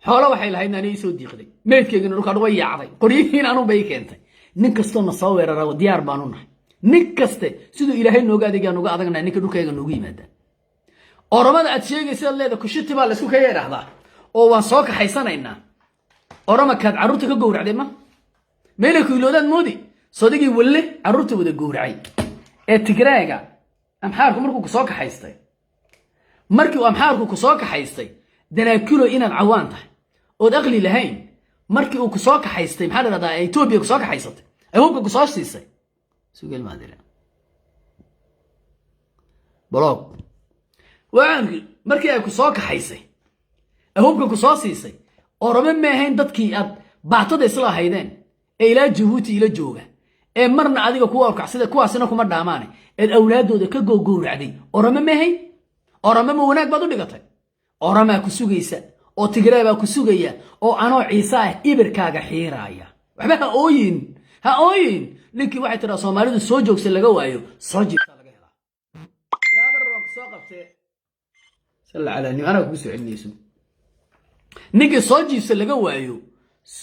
xoolo waxay lahaydna aniga soo diiqday, meydkaygina dhulka way yaacday, qoryihiin anun bay ii keentay. Nin kastoo na soo weerara diyaar baanu nahay. Nin kaste siduu Ilaahay nooga adeegaa nooga adagnahay. Ninka dhulkayga noogu yimaada, Oromada aad sheegaysa leeda kushiti baa laysku kaga idhaahdaa oo waan soo kaxaysanaynaa. Oroma kaad carruurta ka gowracday ma meelay ku iloodaad moodi? Sodigii walle carruurta wada gowracay ee Tigraaga. Amxaarku markuu ku soo kaxaystay, markii uu Amxaarku ku soo kaxaystay, Danaakulo inaad cawaan tahay ood aqli lahayn, markii uu ku soo kaxaystay, maxaa la dhahdaa, Etoobiya ku soo kaxaysatay, ay hubka ku soo siisay, sugeel maadira blog waxaan markii ay ku soo kaxaysay, ay hubka ku soo siisay, Orome ma ahayn dadkii aad baatada isla ahaydeen ee ilaa Jabuuti ila jooga ee marna adiga kuwa orkacsida, kuwaasina kuma dhaamaane, eed awlaaddooda ka gowgowracday? Orome ma ahayn. Orome ma wanaag baad u dhigatay? Oromaa ku sugaysa oo Tigray baa ku sugaya oo anoo Ciise ah ibirkaaga xiiraaya. Waxba ha ooyin, ha ooyin. Ninkii waxay tiraa Soomaalidu soo joogsa laga waayo, soo jiifta laga helaa. Yaabar waan ku soo qabtee. Salla calaa nabi, anaa kugu soo celinayso. Ninkii soo jiifsa laga waayo,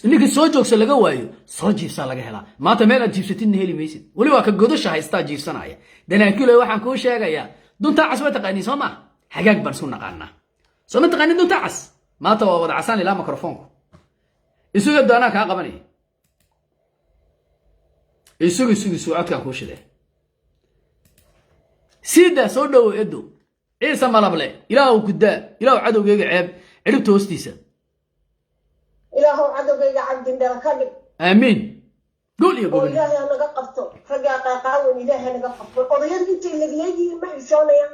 ninkii soo joogsa laga waayo, soo jiifsaa laga helaa. Maanta meel aad jiifsatidna heli maysid. Weli waa ka godasha haystaa jiifsanaya. Danaakilo, waxaan kuu sheegayaa, duntaa cas waa taqaaniin, soo maa? Hagaag baan isku naqaanaa. Soo ma taqaanin duntaa cas? Maanta waa wada casaan ilaa mikrofoonku. Isuga doonaa kaa qabanaya. Isugu, isugu, isugu, codkaan kuu shidee. Siidaa soo dhowo, edo Ciise Malable. Ilaahu gudaa, Ilaahu cadowgeyga ceeb cidhibta hoostiisa. Ilaahow cadowgayga cabdindheel ka dhig. Aamiin. Gool iyo oo gobol. Ilaahay ha naga qabto raggaa qaaqaawan, Ilaahay ha naga qabto. Odayadu intay legleegyihiin ma xishoonayaan.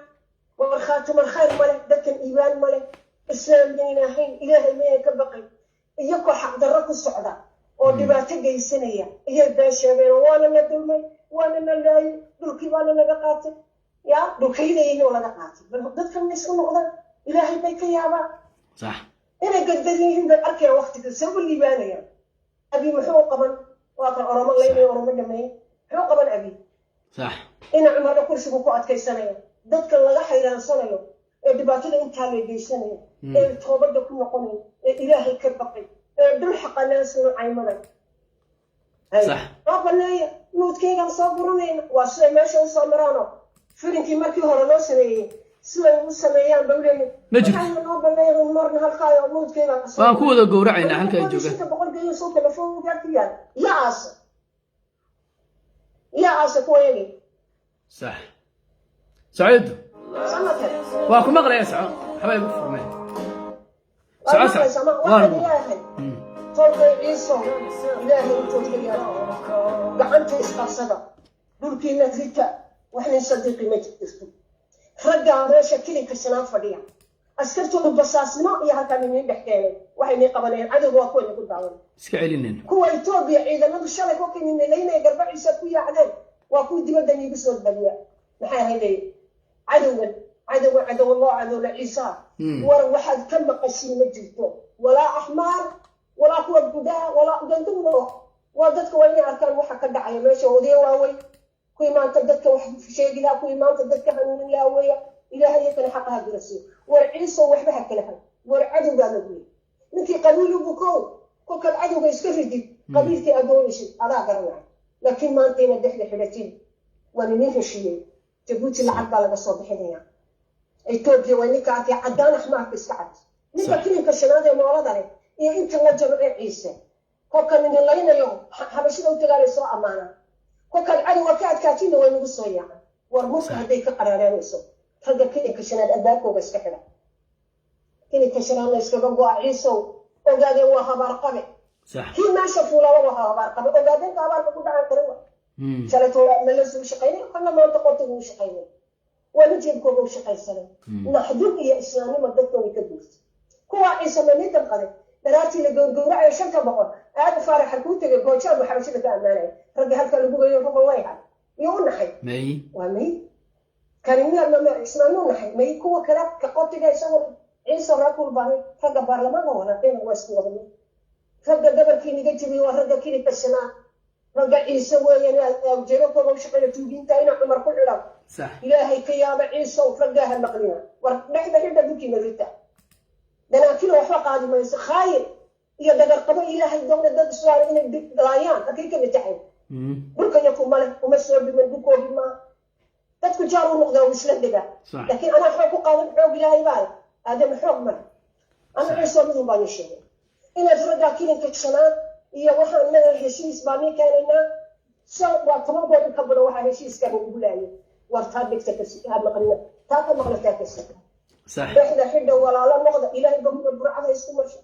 War khaatimar khayr ma leh dadkan, iimaan ma leh, Islaam mayna ahayn, Ilaahay mayna ka baqay. Iyagoo xaqdarro ku socda oo dhibaato geysanaya ayay been sheegeen: "Waana na dulmay, waana na laayay, dhulkii baana naga qaatay." Ya dhulkaydayno laga qaatay, bal dadkan ma isku noqdaan? Ilaahay bay ka yaabaan. Inay gardaran yihiin bay arkayaan. Waqtiga soo u liibaanayaan. Abi muxuu qaban? Waa kan Oromo laynay, Oromo dhameeyey. Muxuu qaban Abi? Ina Cumarna kursigu ku adkaysanaya. Dadka laga xayraansanayo ee dhibaatada intaa la geysanayo ee toobadda ku noqonayo ee Ilaahay ka baqay ee dhul xaqanaasunu caymaday oo baneeya, nuudkaygaan soo guranayna. Waa siday meesha usoo maraano filinkii markii hore loo sameeyey, siday u sameeyaan bay uleeyihin. Ma jirto. "Waxayna noo baneeya, marna halkaayo nuudkaygaan." Waan ku wada gowracaynaa halka ay joogaan. 500 geeyo soo telefoonka ku yaal. Yaa aasa, yaa aasa kuwa yagi. Sax, saciido. Sanadkan. Waa ku maqlaya, soco, waxba igu furmeen. Waa soco. maqlaysaa ma? Waan Waxaan Ilaahay tolkay Ciiso, Ilaahay intood ka yaal, gacanta isqabsada, dhulkiina rita. Waxna sadiiqi ma jirto. Raggaa meesha kilinka shanaad fadhiya, askartoodu basaasnimo iyo halkaan iniin dhex keenay, waxay nii qabanayaan cadowga, waa kuwa inagu daawan. Iska celinayna. Kuwa Etoobiya ciidamadu shalay kolkay nilaynaya garbaciisa ku yaacdeen, waa kuwii dibadda niigu soo badiya. Maxay ahayday cadowgan, cadowgan, cadowallah, cadowla Ciisa? War waxaad ka maqashin ma jirto, walaa Axmaar, walaa kuwa gudaha, walaa gandugno. Waa dadka waa inay arkaan waxa ka dhacaya meesha. Odaya waaweyn, kuwii maanta dadka wax sheegi lahaa, kuwii maanta dadka hanuunin lahaa weeya. Ilaahay iyakana xaqa ha garasiiyo. War Ciiso, waxba ha kala hay. War cadowgaa lagu leeyay ninkii qabiil ugu kow. Kolkaad cadowga iska ridid, qabiilkii aad doonaysid adaa garanaya. Laakiin maanta inaad dhexda xidhatin, waan idin heshiiyey. Jabuuti lacag baa laga soo bixinaya. Etoobiya waa ninka arkay caddaan, Axmaarka iska cad, ninka kilinka shanaad ee moolada leh iyo inta la jamcee Ciise. Kolkan idin laynayo, Xabashida u tagaalay soo ammaanaa. Kolkaan cadowga ka adkaatinna, way nagu soo yaacan. War murka hadday ka qaraaraanayso, ragga kilinka shanaad albaabkooga iska xidha, kilinka shanaadna iskaga go'a. Ciisow, ogaadeen waa habaar qabe. Kii meesha fuulaba waa habaar qabe. Ogaadeenka habaarka ku dhacan kara wa shalayto malasuu shaqaynay, kana maanta qotigu u shaqaynay, waa nin jeebkooga u shaqaysanay. Naxdin iyo islaamnimo dadka way ka guurtay. Kuwaa Ciise manii damqaday daraartii la gowrgowracayo 500? Aada Faarax halkuu tegay? Goojaadu Xabashida ka ammaanaya, ragga halkaa lagu geeyo ruqan way hay iyo u naxay. May. Waa may. Kani miyaa islaamuu nahay? May kuwa kale ka qotiga isagoo Ciise raakul baahay. Ragga baarlamaanka walaaqeen waa isku wada mid. Ragga gabarkii niga jibiy waa ragga kilika shanaad, ragga Ciise weeyaan, jeebabkooda u shaqeeya, tuugiinta ina Cumar ku xidhan. Ilaahay ka yaaba, Ciisow, raggaa ha maqlina. War dhexda xidha dhulkiina rita. Danaakilo waxba qaadi mayso. Khaayin iyo dhagarqabo Ilaahay doona dad islaam inay laayaan halkay ka nataxay. Dhulka yaku male, uma soo dhiman, dhulkoodii maaha. Dadku jaar u noqdaa, wuu isla degaa. Laakiin anaa xoog ku qaadan, xoog Ilaahay baa leh, Aadama xoog male. Ana Ciisoo midun baan ii sheegay inaad raggaa kilinka shanaad iyo waxaan leeyahay heshiis baan ii keenaynaa. So waa 10 goor in ka badan waxaa heshiiskan ugu laayay. War taa dhigta kasi ha maqlina, taa ka maqla, taa kasi. Dhexda xidha, walaalo noqda. Ilaahay bamuda burcada isku marsho.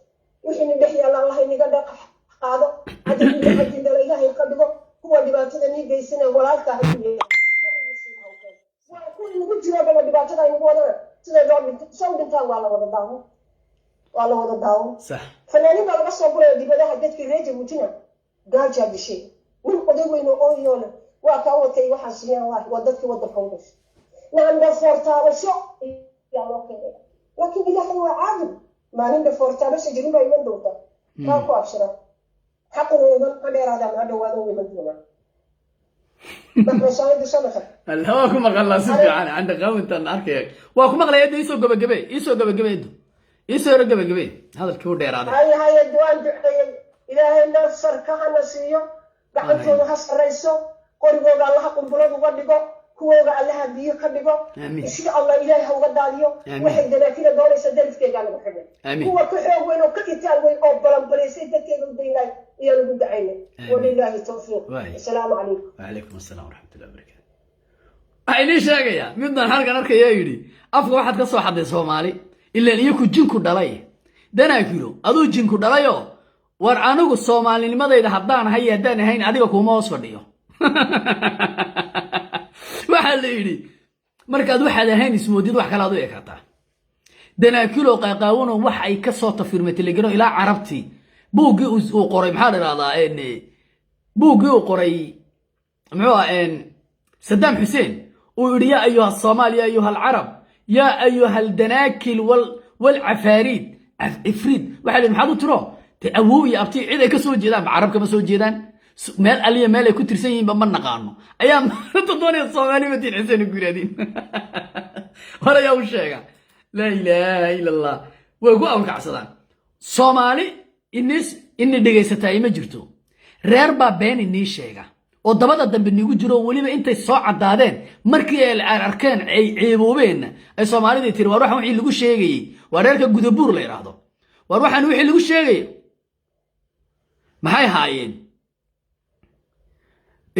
Wixiina dhex yaalla Allah inaga dhaqa qaado. Cadowgina cadindala Ilaahay ka dhigo. Kuwa dhibaatada nii geysanaya walaalka hadduu yahay, Ilaahay masiiba ha u keeno. Waa kuwii nagu jiro bala dhibaatada aynagu wadana. Siday loo dhinta soo dhintaan, waa la wada daawo, waa la wada daawo. Fanaaniin baa laga soo guraya dibadaha. Dadkii reer Jabuutina gaajaa dishay. Nin oday weyn oo ooyoole waa kaa watay. Waxaa siiyaan waa dadkii wadanka u dhashay. Nacam, dhafoor taabasho yaa loo keenaya, laakiin Ilaahay waa caadil. Maalin dhafoor taabasho jirin baa iman doonta. Kaa ku abshira, xaquna iman ha dheeraadaan, ha dhawaado, u iman doonaa. Maqlaysaayadu samaka? Alla, waa ku maqalnaa si fiican. Canda qaawintaan arkaya, waa ku maqlaya. Edo, iisoo gabagabe, iisoo gabagabe. Edo, iisoo yaro gabagabe, hadalkii u dheeraaday. Haye haye, waan duceeyey. Ilaahay nasarka hana siiyo, gacantooda ha sarrayso, qorigooga Allaha qumbulad uga dhigo, kuwooga Allaha biyo ka dhigo. Aamiin. Insha Allah Ilaahay ha uga daadiyo. Aamiin. Waxay danaakina doonaysa darifkeegaa lagu xidhay. Aamiin. Kuwa ka xoog weyn oo ka itaal weyn oo balanbalaysay dadkeega u dayn lahay ayaan ugu dacaynay. Aamiin. Walilaahi tawfiiq. Waay. Asalaamu calaykum. وعليكم السلام ورحمة الله وبركاته. Waxaa inii sheegayaa midaan halkan arkaya yidhi afka waxaad ka soo xaday Soomaali ilaan iyaku jinku dhalay. Danaakilo, aduu jinku dhalayoo. War anigu soomaalinimadayda haddaan ahay iyo haddaan ahayn adiga kuma hoos fadhiyo. Waxaa la yidhi markaad waxaad ahayn ismoodid, wax kale aad u ekataa. Danaakilo qaaqaawano wax ay ka soo tafirmay telegano ilaa Carabtii buuggii uu qoray, maxaa la idhahdaa, buuggii uu qoray muxuu ah, Saddam Xuseen, uu yidhi: "Yaa ayuha Soomaal, yaa ayuha alcarab, yaa ayuha aldanaakil walcafaariid cifriid." Waxaa la yidhi maxaad u tiro de awow iyo abti cid ay ka soo jeedaan ba, Carab kama soo jeedaan, meel aliya meel ay ku tirsan yihiinba ma naqaano. Ayaa maanta doonaya Soomaali matiin Xuseen ku yidhahdin. Hore ayaa u sheega, laa ilaaha ila Allah, way ku awrkacsadaan. Soomaali inis ini dhegaysataa ima jirto. Reer baa been inii sheega oo dabada dambe nigu jiro. Weliba intay soo caddaadeen, markii ay arkeen ay ceeboobeenna, ay Soomaalidii tiri: "War waxaan wixii lagu sheegayey waa reerka Gudabuur la yidhaahdo. War waxaan wixii lagu sheegayey maxay haayeen?"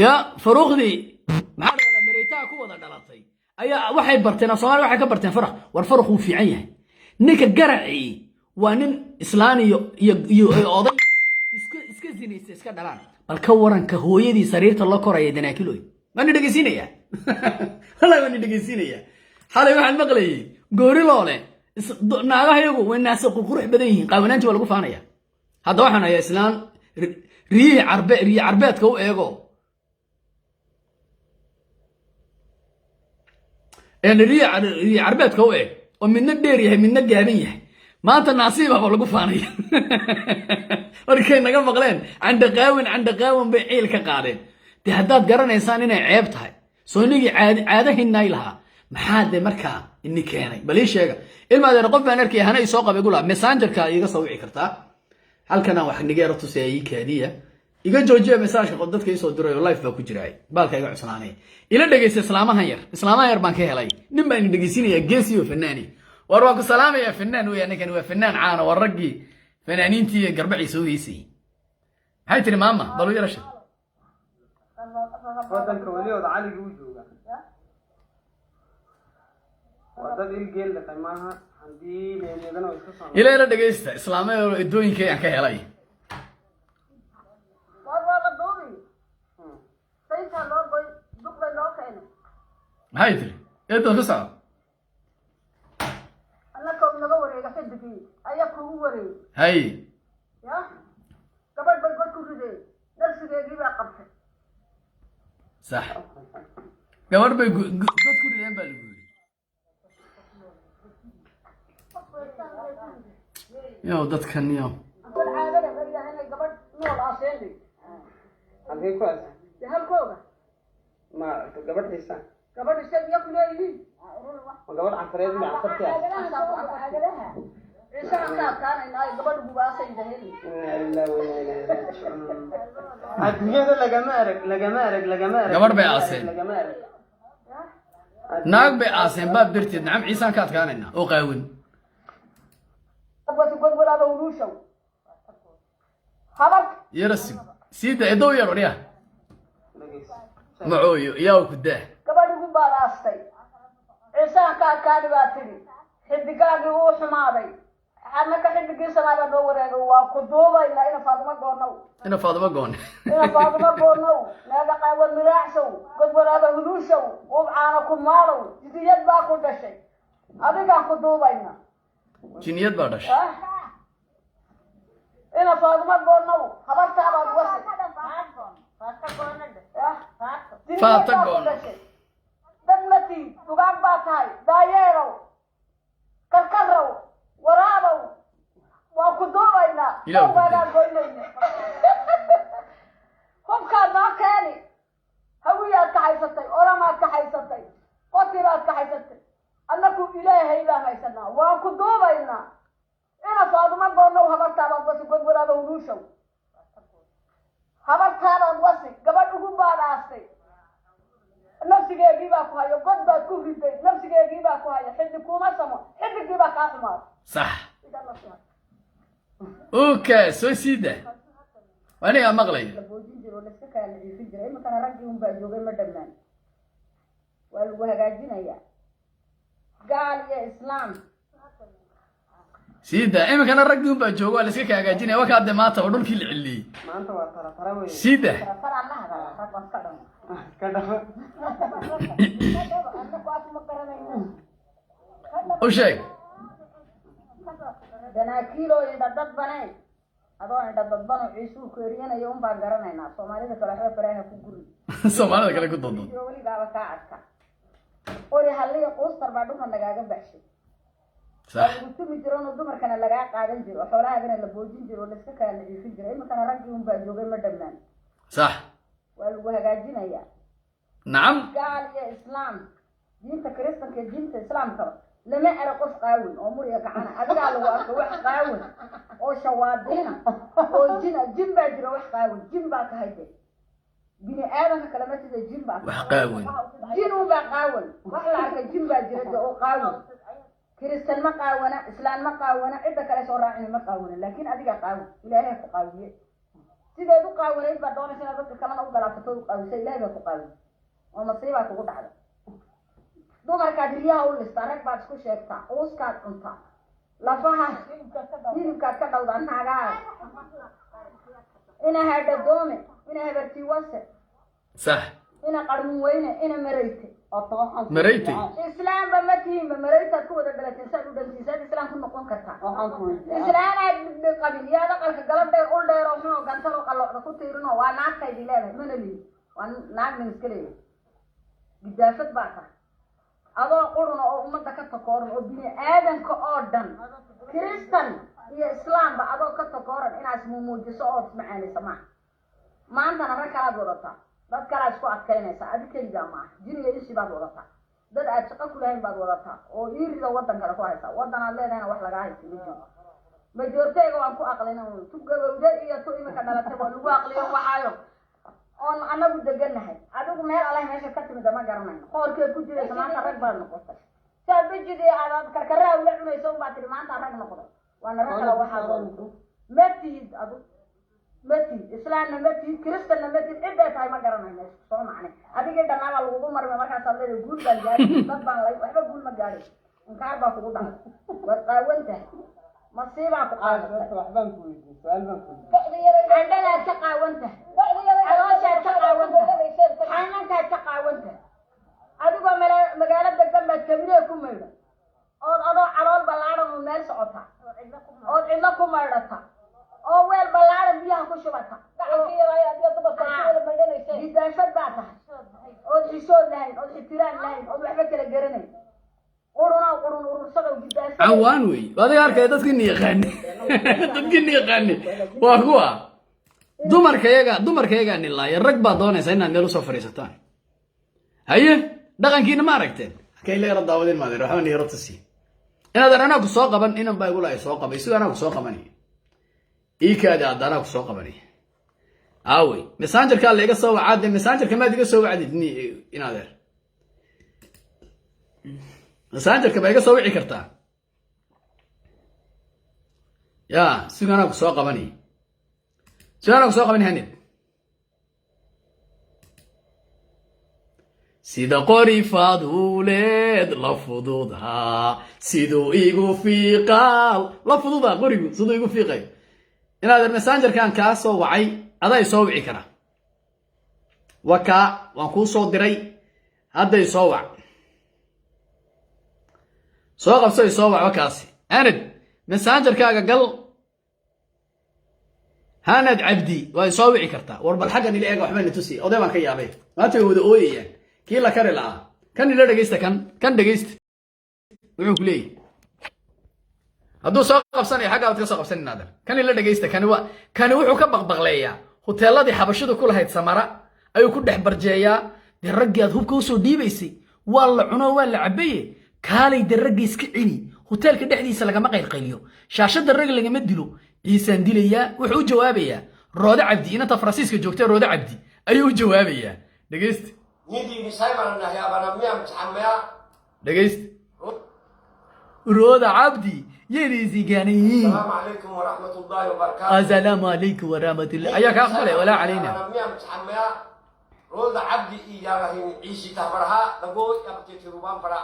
Ya faruuqdii, maxaa la dhahdaa, mareytaha ku wada dhalatay ayaa waxay barteen Soomaaliya, waxay ka barteen faraq. War faraq wuu fiican yahay. Ninka garacii waa nin islaan iyo oday iska zinaysta, iska dhalaan. Bal ka waranka hooyadii sariirta la koraya. Danaakiloy, waan ni dhegeysiinaya, wallahi waan ni dhegeysiinaya. Xalay waxaan maqlayay gooriloole naagahayagu way naase qurux badan yihiin, qaawanaantii waa lagu faanaya. Hadda waxaan hayaa islaan riyihii carbe, riyi carbeedka u eego, riyi carbeedka u eeg oo midna dheer yahay, midna gaaban yahay. Maanta naasiibaba lagu faanaya. Markay naga maqleen candhaqaawan, candhaqaawan bay ciil ka qaadeen. Dee haddaad garanaysaan inay ceeb tahay, soo inagii caadahaynay lahaa, maxaa de markaa ini keenay? Bal ii sheega, ilma adeer. Qof baan arkaya hana isoo qabay gula. Messengerka iga soo wici kartaa. Halkanaan wax nigeera tusaya, ii kaadiya. Iga joojiya messageka qof dadka isoo diray oo live baa ku jiraay. Baalka iga cuslaanay. Ila dhegeysta islaamahan yar, islaamahan yar baan ka helay. Nin baan dhegeysinaya, geesi oo fanaani. War waan ku salaamaya. Fanaan weya ninkan, waa fanaan caana, waa raggii fanaaniintii iyo garbacii soo heysayay. Maxay tiri maama? Bal u yarasha. Wadanka weli wada caliga u jooga waa dad ilgeel dhaqay maaha haddii leemiyadana way iska soo Ila ila dhegeysta islaamaha edooyinkay aan ka helay. War waa la duubi, sayntaa loo goy, duq bay loo keenay. Maxay tiri eedo? Ka soco. Annaka uu naga wareega xidigii ayaa kugu wareegay. Hay. Ya gabadh bay god ku rideen, nafsigeedii baa qabtay. Sax. Gabadh bay god ku rideen baa lagu yidhi. Yow dadkan yow. Halkee ku aasa? Ma gabadh xiisa? Ma gabadh canfareed ma canfarti ah? Inna lillahi wa inna ilayhi raaji'uun. Adduunyada lagama arag, lagama arag, lagama arag. Gabadh bay aaseen. Lagama arag. Naag bay aaseen baab darteed. Nacam, Ciisaan ka adkaanayna oo qaawin. Yara sig, siida edow yar odhiya. Dhageyso. Macooyo yaa ku daa. Gabadhigu baad aastay, ciisaanka adkaani baa tidhi. Xidigaagii wuu xumaaday, annaka xidigii samaada noo wareegay. Waa ku duubaynaa ina Faadimo Goonow. Ina Faadimo Goone. Ina Faadimo Goonow, naaga qaawan miraacsow, godwaraaba huluushow, ubcaana ku maalow, jidiyad baa ku dhashay, adigaan ku duubayna. Jiniyad baa dhashay. Ah. Ina Faadimo Goonow, habartaabaad wasi. Faata Goono. Dad ma tiid, dugaag baa tahay, daayeerow, karkarow, waraabow, waan ku duubaynaa. Ilaah ku Dhowbaagaan goynayna, hubkaad noo keeni. Hawiyaad ka haysatay, oramaad ka haysatay, qotibaad ka haysatay, annaku Ilaahay baan haysanaa. Waan ku duubaynaa ina Faaduma Goonow, habartaabaad wasi, godwaraaba huluushow, habartaabaad wasi. Gabadh ugu baad aastay, nafsigeegii baa ku hayo, god baad ku riday, nafsigeegii baa ku haya. Xiddig kuuma samo, xidigii baa kaa xumaaday. Sax, okay, soo siida, anigaa maqlaya. La boojin jiro oo laiska kala nadiifin jiray, iminkana raggii unbaa joogay. Ma dhammaan, waa lagu hagaajinayaa, gaal iyo islaam. Siida, iminkana raggii unbaa jooga, waa la iska ka hagaajinaya. Wakaa dee maanta oo dhulkii la celiyey. Maanta waa tara tara wey. Siida. Faraan la hadalaa, rag waan iska dhamo. Iska dhafo. Annagu af ma garanayno. U sheeg. Danaakiiloo indha dadbanayn, adoo indha dadbano Ciisuu ku eriyanayo unbaan garanaynaa. Soomaalida kale waxba faraaha ku guri. Soomaalida kale ku doondoon. Jiro weligaaba kaa adka qori halliya quustar baa dhulka nagaaga baxshay. Lagu tumi jiro, dumarkana lagaa qaadan jiro, xoolahaagana la boojin jiro oo laiska kala nadiifin jiro, iminkana raggii unbaa joogay. Ma dhammaan, waa lagu hagaajinayaa. Nacam. Gaal iyo islaam, diinta kiristanka iyo diinta islaamkaba lama arag qof qaawin oo muriga gacana. Adigaa lagu arko wax qaawin oo shawaadiina oo jina. Jin baa jira wax qaawin, jin baa tahay de. Bini aadanka kalema sida jin baa. Wax qaawin. Jin unbaa qaawan wax la arkay. Jin baa jira de oo qaawin. Kiristan ma qaawana, islaan ma qaawana, cidda kale soo raacina ma qaawana, laakiin adigaa qaawan. Ilaahay ku qaawiye. Sideed u qaawanayd baa doonaysa inaad dadka kalena u galaafato. U qaawisa, Ilaahay baa ku qaawiye oo masiibaa kugu dhacday. Dumarkaad riyaha u listaa, rag baad isku sheegtaa, uuskaad cuntaa, lafaha hilibkaad ka dhawdaa naagaaga. Ina hadhadoome, ina habartiiwase, ina qarmun weyne, ina marayte. Maraytay. Islaamba ma tihinba, maraytaad ku wada dhalateen. Saad u dhantiin, saad islaam ku noqon kartaa? Waxaan ku weydiiyey. Islaanaad qabin yaad aqalka galab dheer, ul dheer oo xun oo gantal oo qalloocda ku tiirinoo waa naagtaydi leedahay. Mana lihi, waa naag nin iska leeyahay. Gidaafad baa tahay, adoo quruna oo ummadda ka takooran oo bini aadanka oo dhan, kiristan iyo islaamba, adoo ka takooran inaad ismuumuujiso ood ismacaanaysa maaha. Maantana rag kalaad wadataa, dad kalaad isku adkaynaysaa. Adi keligaa maaha, jin iyo insi baad wadataa, dad aad shaqo ku lahayn baad wadataa oo iirida waddan kale ku haysaa. Waddan aad leedahayna wax lagaa haysta ma jiro. Majoorteega waan ku aqlina, tu gabowde iyo tu imika dhalatay waa lagu aqliyo waxaayo oon anagu degannahay. Adigu meel Allah meesha ka timida ma garanayno, qoorkeed ku jiraysa. Maanta rag baad noqotay, saa bijidii aad karkaraha ula cunayso unbaa tihi maanta rag noqday. Waana rag kale waxaad wadato. Ma tihid adu, ma tihid islaamna, ma tihid kiristanna, ma tihid ciday tahay ma garanayo meesha soo macnay. Adigii dhannaabaa lagugu marmay. Markaasaad leedahay guul baan gaari, dad baan lay. Waxba guul ma gaadhay, inkaar baa kugu dhacday, waad qaawan tahay, masiibaa ku qaadatay. Horta waxbaan ku weydiiyey, su-aal baan ku weydiiyey. Candhadaad ka qaawan tahay, calooshaad ka qaawan tahay, xaynankaad ka qaawan tahay. Adigoo magaalo degan baad kabinee ku maydha ood adoo calool ballaaran oo meel socota ood cidlo ku maydhata oo weel ballaaran biyaha ku shubata. Gidaashad baa tahay ood Xishood lahayn, ood ixtiraam lahayn, ood waxba kala garanayn, qurunaa qurun urursadow gidaafad. Cawaan wey. Adiga arkaya, dadkiina yaqaani, dadkiina yaqaani waa kuwa dumarka yaga, dumarka yagaa nilaaya. Rag baa doonaysa inaad meel usoo fadhiisataan. Haye, dhaqankiina ma aragteen? Halkay la yara daawadeen maadeer, waxba niyaro tusi inaadan anaa ku soo qaban. Inan baa igula ay soo qabay sidoo anaa ku soo qabanay. Iikaadi hadda anaa ku soo qabanay. Aawey Messengerkaa la iga soo wacaa dee? Messengerka maad iga soo wacdid inaadeer? Messengerka ma iga soo wici kartaa? Ya siga anaa ku soo qabanay, siga anaa ku soo qabanay. Hanid sida qori faaduuleed la fududaa, siduu igu fiiqaal la fududaa qorigu, siduu igu fiiqayo. Inaadeer, Messengerkan kaa soo wacay, adaa soo wici karaa. Wakaa waan kuu soo diray hadday. Soo wac, soo qabso, soo wac. Wakaasi Hanad, Messengerkaaga gal. Hanad Cabdi waa soo wici kartaa. War bal xaggan ila eega, waxba na tusi. Oday baan ka yaabay maanta, way wada ooyayaan kii la kari lahaa. Kan ila dhegeysta, kan dhegeysta wuxuu ku leeyahy. Hadduu soo qabsanayo xaggaa baad ka soo qabsanin aadan. Kan ila dhegeysta. Kani waa kani, wuxuu ka baqbaqleeyaa huteeladii xabashidu ku lahayd Samara ayuu ku dhex barjeeyaa. Dee raggii aad hubka usoo dhiibaysay waa la cuno, waa la cabaye. Kaalay dee, ragga iska celi. Hoteelka dhexdiisa lagama qaylqayliyo, shaashadda rag lagama dilo. Ciisaan dilayaa. Wuxuu u jawaabayaa Roode Cabdi, inanta Faransiiska joogtay. Roode Cabdi ayuu u jawaabayaa. Dhegeysta, dhegeysta. Rooda Cabdi yelisigani. Asalaamu calaykum waraxmatullah ayaa ka aqbalay walaa calayna. Roda Cabdi iyarahin ciisi tahbaraha dago yabte tiruban fara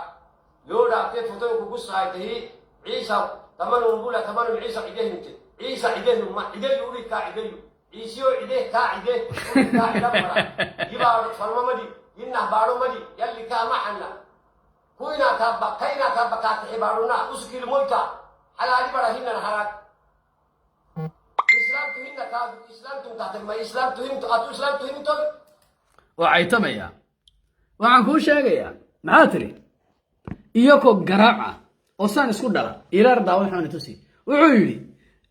yoda te foto kugu saaytahi ciisa tamanu bula tamanu ciisa cidehnte ciisa cidehnu ma cideyu uri ka cideyu ciisiyo cideh ka cideh uri ka cidan fara yibaado farmamadi yinah baadhomadi yalli ka maxanna kuina tabba kaina tabba kaatixi baadhuna uskil moyta halaali bara hinnan haraag islaamtu hinna kaadu islaamtum tahtagma islaamtu himto atu islaamtu himtoy. Oo caytamaya, waxaan kuu sheegayaa maxaa tiri iyakoo garaaca oo saan isku dhala ilaar daawad waxaan tusi. Wuxuu yidhi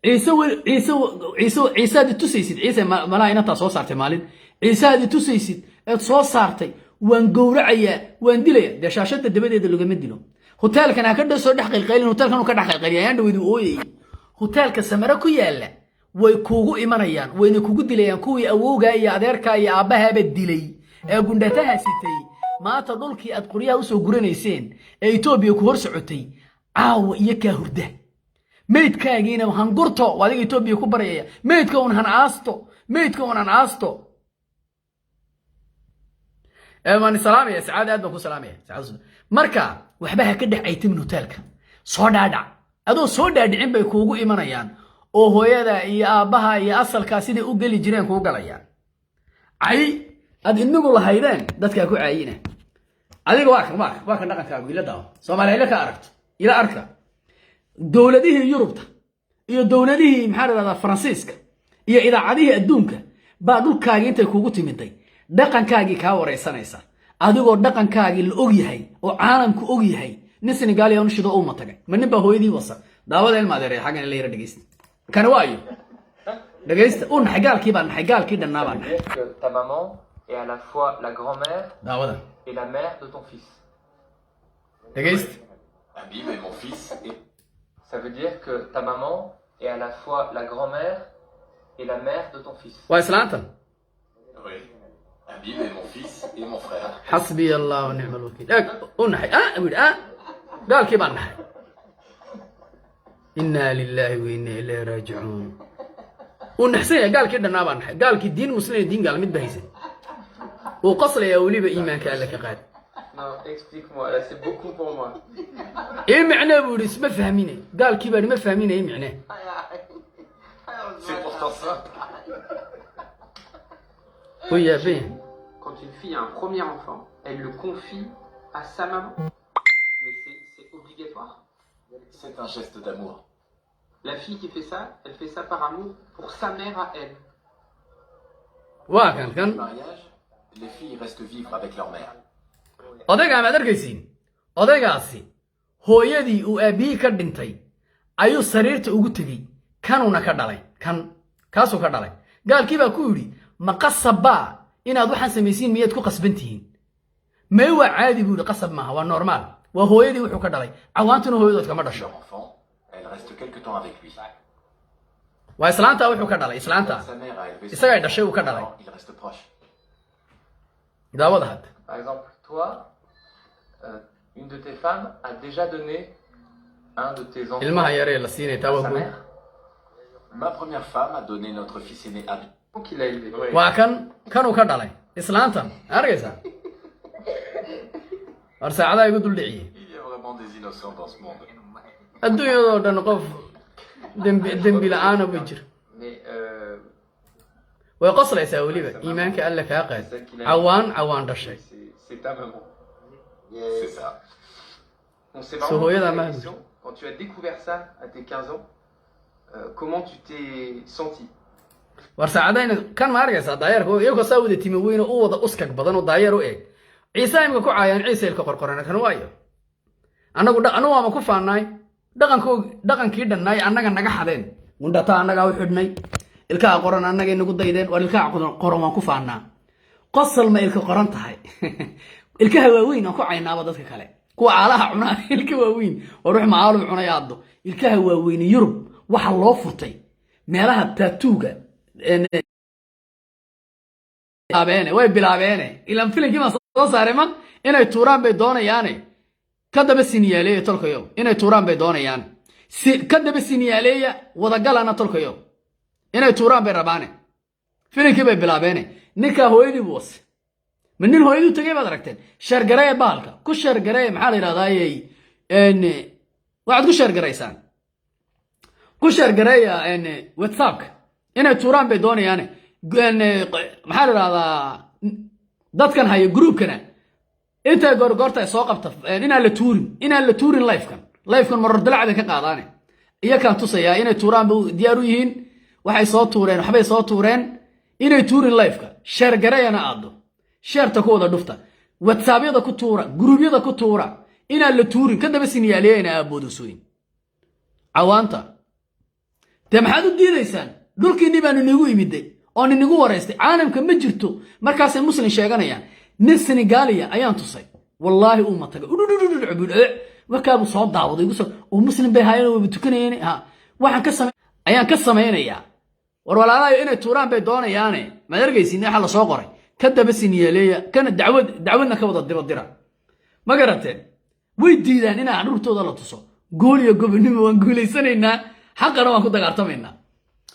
Ciise Ciise Ciise Ciiseaad itusaysid, Ciise malaha inantaa soo saartay maalin. Ciiseaad itusaysid eed soo saartay waan gowracayaa, waan dilaya. Dee shaashada dabadeeda lagama dilo. Hoteelkan ha ka soo dhex qaylqaylin. Hoteelkan uu ka dhex qaylqayliya ayaan dhaweyd uu ooyayay. Hoteelka Samare ku yaalla way kuugu imanayaan, wayna kugu dilayaan. Kuwii awowgaa iyo adeerkaa iyo aabbahaaba dilay ee gundhataha sitay, maanta dhulkii aad qoryaha usoo guranayseen ee Etoobiya ku hor socotay caawa iyo kaa hurda. Meydkaagiina hangurto waa adiga Etoobiya ku baryaya. Meydka un han aasto, meydka un han aasto. Waan salaamaya Sacaad, aad baan ku salaamaya Sacaad. Marka waxba ha ka dhex aytimin hoteelka. Soo dhaadhac, adoo soo dhaadhicin bay kuugu imanayaan oo hooyada iyo aabbaha iyo asalkaa siday u geli jireen kuu galayaan. Cay aad inagu lahaydeen dadkaa ku caayina. Adiga waa kan, waa kan, waa kan dhaqankaagu. Ila daawo, Soomaaliya ila ka aragto, ila arka. Dowladihii Yurubta iyo dowladihii, maxaa la dhahdaa, Faransiiska iyo idaacadihii adduunka baa dhulkaagii intay kugu timiday dhaqankaagii kaa waraysanaysa, adigoo dhaqankaagii la og yahay oo caalamku og yahay. Nin Senegaaliya un shido uma tagay, ma nin baa hooyadii wasa? Daawada ilma adeeraya, xaggan ila yara dhegeysta. Kani waayo, dhegeysta. Uu naxay gaalkii baa naxay, gaalkii dhannaa baa naxay. Dire que ta maman est à la fois la grand-mère daawada et la mère de ton fils. Dhegeysta. Habib est mon fils et Ça veut dire que ta maman est à la fois la grand-mère et la mère de ton fils. Waa islaantan. Oui. Habib est mon fils et mon frère. Xasbiya Allah wa nicma alwakiil. Eeg, u naxay, ah buu yidhi, ah gaalkii baa naxay. Inaa lillahi wa inaa ilayhi raajicuun. Uu naxsan yahay gaalkii dhannaa baa naxay. Gaalkii diin muslim iyo diin gaal mid ba haysan. Uu qoslayaa weliba. Iimaanka Alle ka qaad. Non, explique-moi, là c'est beaucoup pour moi. Ii micnee buu yidhi, isma fahmine. Gaalkii baa ima fahmine, ii micnee. C'est pourtant simple. Wuu yaaban yahay. Quand une fille a un premier enfant, elle le confie à sa maman. Mais c'est obligatoire. C'est un geste d'amour. La fille qui fait ça, elle fait ça par amour pour sa mère à elle. Waa kan kan. Le mariage, les filles restent vivre avec leur mère. Odaygaa maad arkaysiin? Odaygaasi hooyadii uu aabbihii ka dhintay ayuu sariirta ugu tegey, kanuuna ka dhalay, kan kaasuu ka dhalay. Gaalkii baa ku yidhi: "Ma qasabbaa inaad waxaan samaysiin? Miyaad ku qasban tihiin?" "May, waa caadi," buu yidhi. "Qasab maaha, waa normal, waa hooyadii wuxuu ka dhalay." Cawaantuna hooyadood kama dhasho. Leur enfant, elle reste quelque temps avec lui. Waa islaantaa wuxuu ka dhalay, islaanta Sa mère a élevé son isagay dhashay uu ka dhalay. Alors, il reste proche. Daawada hadda. Par exemple, toi, une de tes femmes a déjà donné un de tes enfants Ilmaha yaree la siinay taa à waa sa guud. mère. Ma première femme a donné notre fils aîné Abi. Donc il a élevé. Waa kan kanuu ka dhalay islaantan, arkaysaa? War saacadaha igu dul dhiciyey. Il y a vraiment des innocents dans ce monde. Adduunyadoo dhan qof dembi dembi la-aana bay jira. Mais Way qoslaysaa weliba. Iimaanka Alle kaa qaad, cawaan cawaan dhashay. c'est ta maman. C'est ça. On s'est So, vraiment posé hooyada la ma question, quand tu as découvert ça à tes 15 ans, comment tu t'es senti? War saacadayna kan ma arkaysaa? Daayeerka iyagoo saa wada timi weyn oo u wada uskag badan oo daayeer u eeg, Ciise imika ku caayaan, Ciise ilka qorqorana kan waayo. Annagu annagu waama ku faannaay dhaqankoog, dhaqankii dhannaay annaga naga xadeen. Gundhataa annagaa u xidhnay, ilkaha qoran annagay nagu daydeen. War ilkaha qoran waan ku faannaa. Qosol ma ilka qoran tahay? Ilkaha waaweyn aan ku caynaaba dadka kale, kuwa caalaha cunaa ilka waaweyn oo ruux macaalu cunay aaddo. Ilkaha waaweyn Yurub waxa loo furtay meelaha tattoo-ga bilaabeene, way bilaabeene. Ilaan filinkii baan soo saaray, ma inay tuuraan bay doonayaane. Ka daba siniyaaleeya tolkayo, inay tuuraan bay doonayaan. Si ka daba siniyaaleeya, wadagalana tolkayo, inay tuuraan bay rabaane. Filinkii bay bilaabeene. Ninkaa hooyadii buu wase. Ma nin hooyadii u tegay baad aragteen? Share gareeya bahalka, ku share gareeya. Maxaa la yidhahdaayey? Waxaad ku share garaysaan, ku share gareeya WhatsAppka. Inay tuuraan bay doonayaane. Maxaa la yidhahdaa, dadkan haya groupkana intay goorgoorta ay soo qabta, inaan la tuurin, inaan la tuurin livekan. Livekan maror dalac bay ka qaadaane. Iyakaan tusayaa inay tuuraan ba diyaar u yihiin. Waxay soo tuureen, waxbay soo tuureen. Inay tuurin liveka, share gareeyana aaddo, shareta ku wada dhufta, WhatsAppyada ku tuura, groupyada ku tuura, inaan la tuurin. Ka daba siniyaaliyayna aaboodasooyin cawaanta. Dee maxaad u diidaysaan? Dhulkiinni baanu nigu imiday oo ninigu waraystay. Caalamka ma jirto. Markaasay Muslim sheeganayaan. Nin Senegaaliya ayaan tusay, wallaahi uu matagay markaabuu soo daawaday igu soo uu Muslim bay haayeen, waba tukanayeen. Ha, waxaan ka samay ayaan ka samaynayaa. War walaalahayo, inay tuuraan bay doonayaane. Maad argaysin waxa la soo qoray? Ka daba siniyaleeya, kana dacwad, dacwadna ka wada dibadira. Ma garateen? Way diidaan inaa carruurtooda la tuso. Guul iyo gobonimo, waan guulaysanaynaa, xaqana waan ku dagaartamaynaa.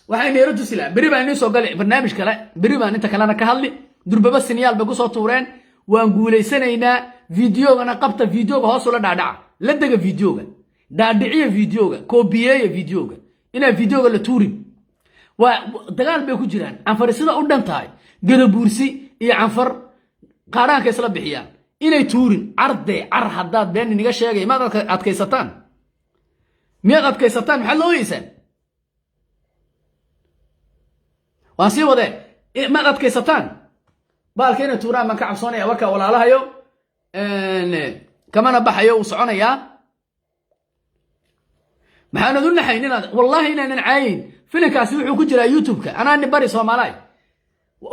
Waxay neero tusi lahaa. Beri baan inii soo galay barnaamij kale, beri baan inta kalena ka hadli. Durbaba siniyaal bay kusoo tuureen. Waan guulaysanaynaa. Videogana qabta, videoga hoos ula dhaadhaca, la dega videoga, dhaadhiciya videoga, koobiyeeya videoga, inaan videoga la tuurin. Waa dagaal bay ku jiraan. Canfari sida u dhan tahay, Gadabuursi iyo Canfar qaadhaanka isla bixiyaan, inay tuurin. Cardee car, haddaad been iniga sheegay, maad adkaysataan? Miyaad adkaysataan? Maxaad la ooyeysaan? Waan sii wadee, maad adkaysataan? Baalka inay tuuraan baan ka cabsoonaya. Warka walaalahayo kamana baxayo, uu soconayaa. Maxaanad u naxayn inaad? Wallaahi inaanan caayin. Filinkaasi wuxuu ku jiraa YouTube-ka. Anaa ni bari Soomaalaay.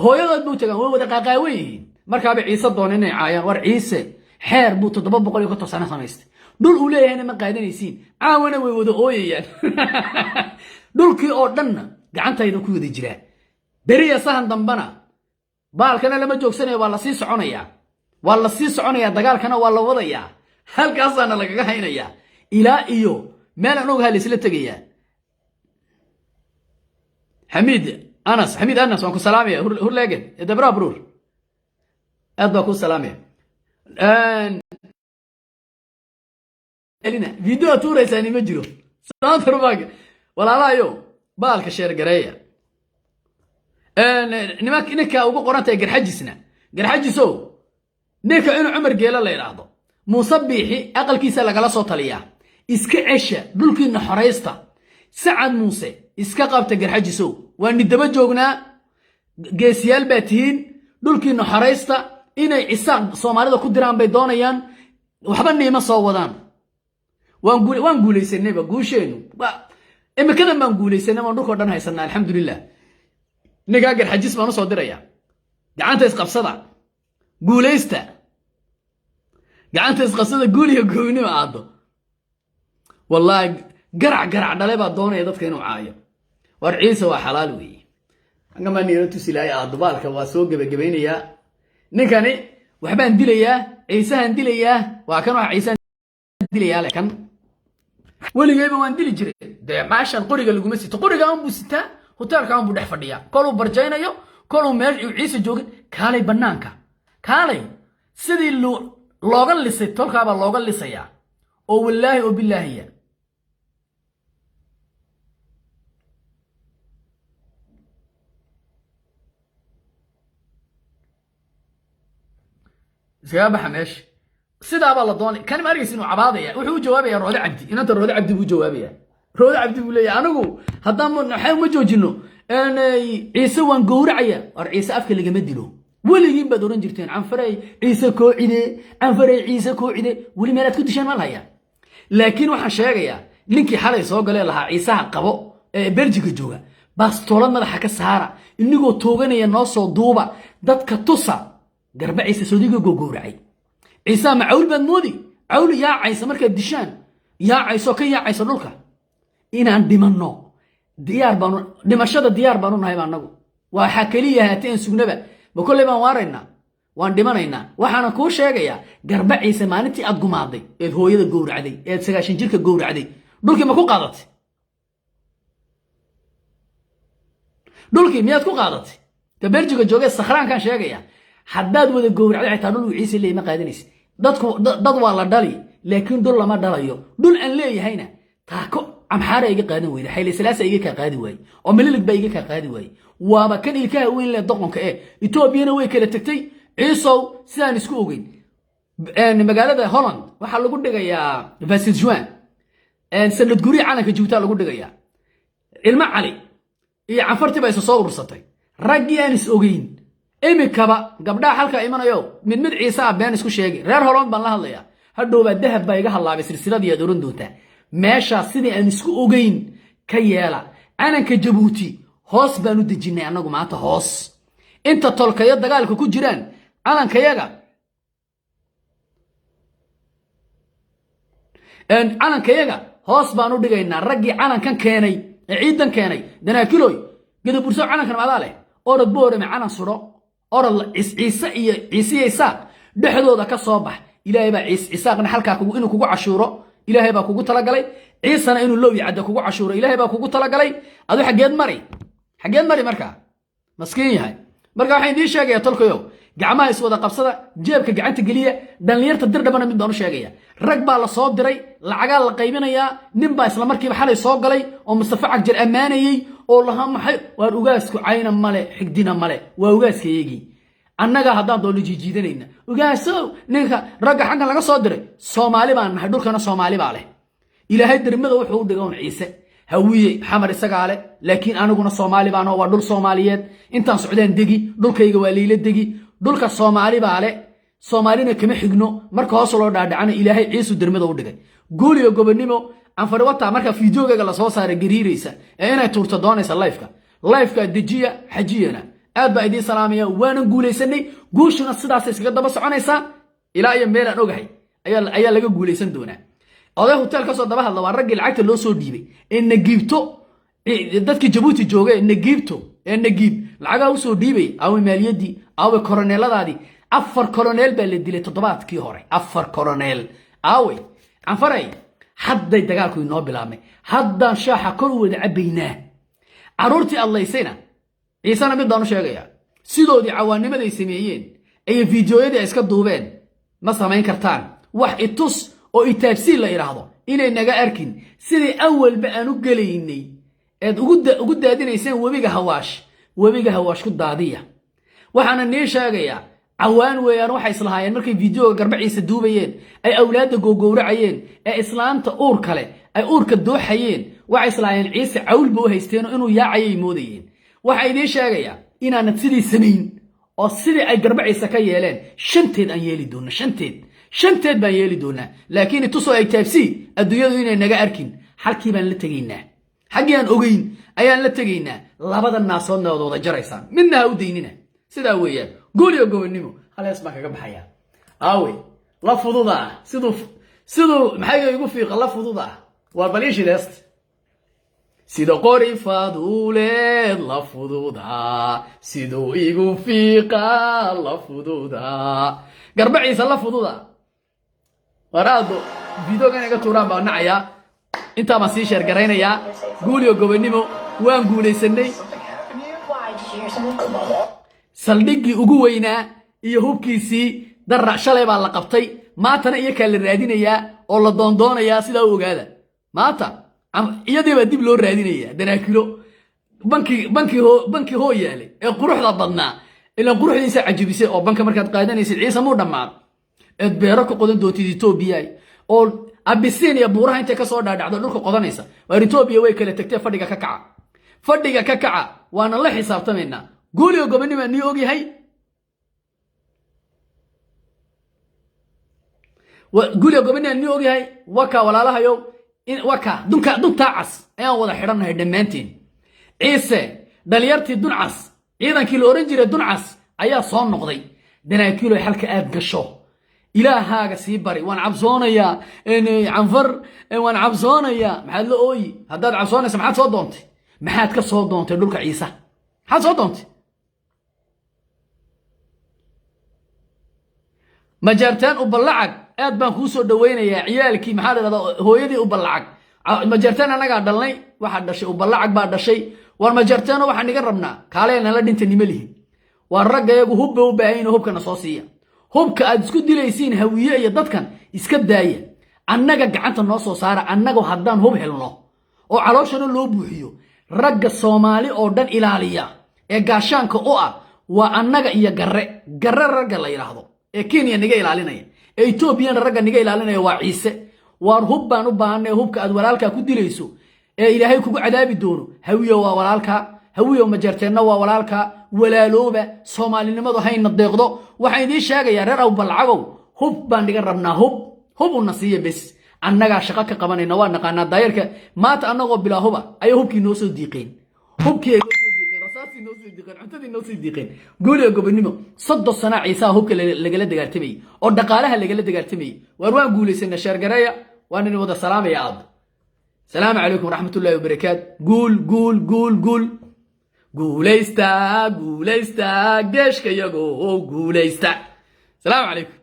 Hooyadood buu tagaan, way wada qaaqaawan yihiin. Markaaba Ciise doona inay caayaan. War Ciise xeer buu 750 sano samaystay, dhul uu leeyahayna ma qaadanaysiin. Caawana way wada ooyayaan. Dhulkii oo dhanna gacantayda ku wada jiraa. Beriya sahan dambana baalkana lama joogsanayo, waa lasii soconayaa, waa la sii soconayaa, dagaalkana waa la wadayaa. Halkaasaana lagaga haynayaa ilaa iyo meel aan ogaha laisla tegayaa. Xamiid Anas, Xamiid Anas, waan ku salaamaya. Hurleegen dabra brur, aad baa ku salaamaya. Video tuuraysaani ma jiro. Saantarbaag walaalahayo, baalka share gareeya. Nimanka ninka ugu qoran tahay Garxajisna, Garxajisow, ninka inuu Cumar Geelo la yidhaahdo, Muuse Biixi aqalkiisa lagala soo taliyaa. Iska cesha dhulkiina, xoraysta. Sacad Muuse iska qabta. Garxajisow, waa ni daba joognaa. Geesiyaal baa tihiin. Dhulkiinna xoraysta. Inay Isaaq Soomaalida ku diraan bay doonayaan. Waxba niima soo wadaan. Waan guulaysanayba. Guusheenu imikadan baan guulaysanay, waan dhulkao dhan haysanaa, alxamdulilah. Ninkaa Garxajis baan usoo diraya. Gacanta isqabsada, guulaysta, gacanta isqabsada, guuliga goynima aado. Wallaahi garac garac dhale baa doonaya dadka inuu caayo. War Ciise waa xalaal weeye. Xaggan baa niila tusi lahay. Aadubaalka waa soo gebagabaynayaa. Ninkani waxbaan dilayaa, Ciisahaan dilayaa. Waa kan waxa Ciisahan dilayaa le. Kan weligeyba waan dili jiray. Dee maashan qoriga laguma sito, qoriga unbuu sitaa, hoteelka unbuu dhex fadhiyaa, koluu barjaynayo, koluu meel uu Ciise joogin. Kaalay bannaanka, kaalay. Sidii looga lisay tolkaabaa looga lisayaa, oo wallaahi oo bilaahiya. Iskaga baxa meesha. Sidaabaa la doonay. Kan ma argaysa inuu cabaadaya? Wuxuu u jawaabaya Roode Cabdi, inanta Roode Cabdi buu jawaabaya. Roode Cabdi buu leeyahay, anigu haddaan maxay uma joojino Ciise waan gowracaya. War Ciise afka lagama dilo. Weligiin baad oran jirteen Canfarey Ciise koocide, Canfarey Ciise koocide. Weli meelaad ku disheen ma lahaya. Laakiin waxaan sheegayaa ninkii xalay soo galee lahaa Ciisaha qabo ee Beljiga jooga, baastoolad madaxa ka saara, inigoo tooganaya noo soo duuba, dadka tusa. Garba Ciise soodiga gogowracay Ciisaha ma cawl baad moodi? Cawl yaacaysa markaad dishaan, yaacayso ka yaacaysa dhulka. Inaan dhimanno diyaar baanu, dhimashada diyaar baanu nahay ba annagu. Waxaa keliya haatee aan sugnaba ma kolley baan waaraynaa, waan dhimanaynaa. Waxaana kuu sheegayaa, Garba Ciise, maalintii aad gumaaday eed hooyada gowracday eed 90 jirka gowracday, dhulkii ma ku qaadatay? Dhulkii miyaad ku qaadatay? Ka Beljiga joogee sakhraankaan sheegaya, haddaad wada gowracday xitaa dhul uu Ciise leeyahy ma qaadanaysa. Dadku dad waa la dhali, laakiin dhul lama dhalayo. Dhul aan leeyahayna taako Amxaara iga qaadan weyda, Xayle Salaasa iga kaa qaadi waaye, oo Mililig baa iga kaa qaadi waaye. Waaba kan ilkaha weyn leh doqonka ee Etoobiyana way kala tegtay. Ciisow sidaan isku ogeyn, magaalada Holland waxaa lagu dhigayaa 26 juin sanad gurya calanka Jabuuti lagu dhigayaa. Ilmo Cali iyo Canfartii baa isa soo urursatay. Raggii aan is ogeyn imikaba gabdhaha halkaa imanayo, mid mid Ciise ah been isku sheegi. Reer Holland baan la hadlayaa. Hadhowbaa dahab baa iga hallaabay, silsiladii aad oran doontaa. Meeshaas sidii aan isku ogeyn ka yeela. Calanka Jabuuti hoos baan u dejinnay annagu maanta, hoos. Inta tolkayo dagaalka ku jiraan, calankayaga hoos baan u dhigaynaa. Raggii calankan keenay ee ciidan keenay, danaakiloy Gadaburso, calankan madaa leh. Orod Boorame calan sudho, orod Ciise iyo Ciisiyo Isaaq dhexdooda ka soo bax. Ilaahay baa Isaaqna halkaa inuu kugu cashuuro Ilaahay baa kugu talagalay, Ciisana inuu low cadda kugu cashuuro Ilaahay baa kugu talagalay. Adu xaggeed mari, xaggeed mari? Markaa maskiin yahay. Marka waxaan idiin sheegayaa, tolkayo, gacmaha iswada qabsada, jeebka gacanta geliya. Dhallinyarta Dirdhabana mid baan u sheegaya. Rag baa la soo diray, lacagaa la qaybinayaa. Nin baa isla markiiba xalay soo galay oo Mustafa Cagjar ammaanayey oo lahaa maxay. Waar ugaasku cayna male, xigdina male, waa ugaaskayagii. Annaga haddaan doonno jiijiidanayna ugaasow. Ninka ragga xaggan laga soo diray, Soomaali baan nahay, dhulkana Soomaali baa leh. Ilaahay dermada wuxuu u dhigay un Ciise. Hawiye Xamar isagaa leh, laakiin aniguna Soomaali baan, waa dhul Soomaaliyeed. Intaan socdaan degi, dhulkayga waa liila degi. Dhulka Soomaali baa le, Soomaalina kama xigno. Marka hoos loo dhaadhacana Ilaahay Ciisu dermada u dhigay. Guuliyo gobonimo. Canfari wataa marka fideogayga lasoo saaray gariiraysa ee inay tuurto doonaysa lifeka. Lifeka dejiya, xajiyana. Aad baa idiin salaamaya. Waanan guulaysanay, guushuna sidaasay iskaga daba soconaysaa ilaa iyo meelaan ogahay ayaa laga guulaysan doonaa. Oday hotel kasoo daba hadla waa raggii lacagta loo soo dhiibay ee Nagiibto, dadkii Jabuuti jooga ee Nagiibto ee Nagiib lacagaha usoo dhiibay. Aaway maaliyaddii? Aaway koroneeladaadii? 4 koroneel baa la dilay toddobaadkii hore, 4 koroneel aaway? Canfaray, hadday dagaalku inoo bilaabmay, haddaan shaaxa kor u wada cabbaynaa. Carruurtii adlaysayna, Ciisena mid baan u sheegayaa, sidoodii cawaanimaday sameeyeen iyo fiidiyoyadii ay iska duubeen ma samayn kartaan. Wax itus oo itaabsiin la idhaahdo inay naga arkin. Sidii awalba aan u gelaynay eed ugu daadinayseen webiga Hawaash, webiga Hawaash ku daadiya. Waxaana nii sheegayaa, cawaan weeyaan waxay islahaayeen markay fiidiyoga Garba Ciise duubayeen, ay awlaadda googowracayeen, ee islaanta uur kale ay uurka dooxayeen. Waxay islahaayeen Ciise cawl ba u haysteenoo inuu yaacayay moodayeen. Waxaa idiin sheegayaa inaanad sidii samayn. Oo sidii ay Garbaciisa ka yeeleen shanteed aan yeeli doona, shanteed baan yeeli doonaa. Laakiin itusoo ay taabsii adduunyadu inay naga arkin. Xalkii baan la tegaynaa, xaggii aan ogeyn ayaan la tegaynaa. Labada naasoodna waad wada jaraysaan, midna ha u daynina. Sidaa weeyaan. Guul iyo gobonnimo. Halees baan kaga baxayaa. Aawe la fududa ah? Siduu maxay igu fiiqa la fududa ah? Waa baliishid heesta. Sida qori faaduuleed la fududaa, siduu igu fiiqaa la fududaa, Garbaciisa la fududa. War aado videogan iga tuuraan baa nacayaa. Intaa baan sii share garaynayaa. Guul iyo gobonnimo. Waan guulaysanay. Saldhiggii ugu weynaa iyo hubkiisii dara shalay baa la qabtay, maantana iyakaa la raadinayaa oo la doondoonayaa. Sidaa u ogaada, maanta iyadii baa dib loo raadinayaa. Danaakilo banki hoo yaalay ee quruxda badnaa, ilaan quruxdiisa cajibisay oo banka markaad qaadanaysid Ciise muu dhammaado eed beero ka qodan doontid Etoobiya oo Abisinia buuraha intay kasoo dhaadhacdo dhulka qodanaysa. Waar Etoobiya way kala tagtee, fadhiga ka kaca, fadhiga ka kaca. Waana la xisaabtamaynaa. Guuliga gobonnima nii ogyahay. Guuliga gobonnima nii ogyahay. Waka walaalahayow, waka dunka duntaa cas ayaan wada xidhannahay dhammaanteen. Ciise dhalinyartii duncas, ciidankii la ohan jiray duncas ayaa soo noqday. Danaakiilo xalka aad gasho ilaahaaga sii bari. Waan cabsoonayaa Canfar, waan cabsoonayaa. Maxaad la ooyi haddaad cabsoonaysa? Maxaad soo doontay? Maxaad ka soo doontay dhulka Ciise? Maxaad soo doontay? Majaartaan Ubalacag, aad baan kuu soo dhawaynayaa. Ciyaalkii maxaa la dhahdaa, hooyadii Ubalacag. Majaartaan annagaa dhalnay, waxaa dhashay Ubalacag baa dhashay. War majaartaano, waxaan iga rabnaa kaalee nala dhinta nima lihin. Waar ragga iyagu hubba u baahan yihin, hubkana soo siiya. Hubka aad isku dilaysiin Hawiye iyo dadkan iska daaya, annaga gacanta noo soo saara. Annagu haddaan hub helno oo calooshana loo buuxiyo, ragga Soomaali oo dhan ilaaliya ee gaashaanka u ah waa annaga iyo Garre. Garre ragga la yidhaahdo ee Kenya naga ilaalinaya, ee Etoobiyana ragga naga ilaalinaya waa Ciise. Waar hub baan u baahanay. Hubka aad walaalkaa ku dilayso ee Ilaahay kugu cadaabi doono. Hawiyo waa walaalkaa, Hawiyo majarteenna waa walaalkaa. Walaalooba, soomaalinimadu hayna deeqdo. Waxaan idiin sheegayaa reer Awbalcagow, hub baan dhiga rabnaa. Hub una siiya bes, annagaa shaqo ka qabanayna. Waa naqaanaa daayarka. Maanta annagoo bilaa huba ayaa hubkii noo soo diiqeen, hubkii ay noo soo diiqeen, rasaastii noo soo diiqeen, cuntadii noo soo diiqeen. Guul iyo gobonnimo. 30 sana Ciisaha hubka lagala dagaaltamayey oo dhaqaalaha lagala dagaaltamayey. Waar waan guulaysanay. Share gareeya. Waan idin wada salaamaya aad. Salaamu calaykum waraxmatullaahi wabarakaat. Guul, guul, guul, guul. Guulaysta, guulaysta, geeshka iyagoo guulaysta. Salaamu calaykum.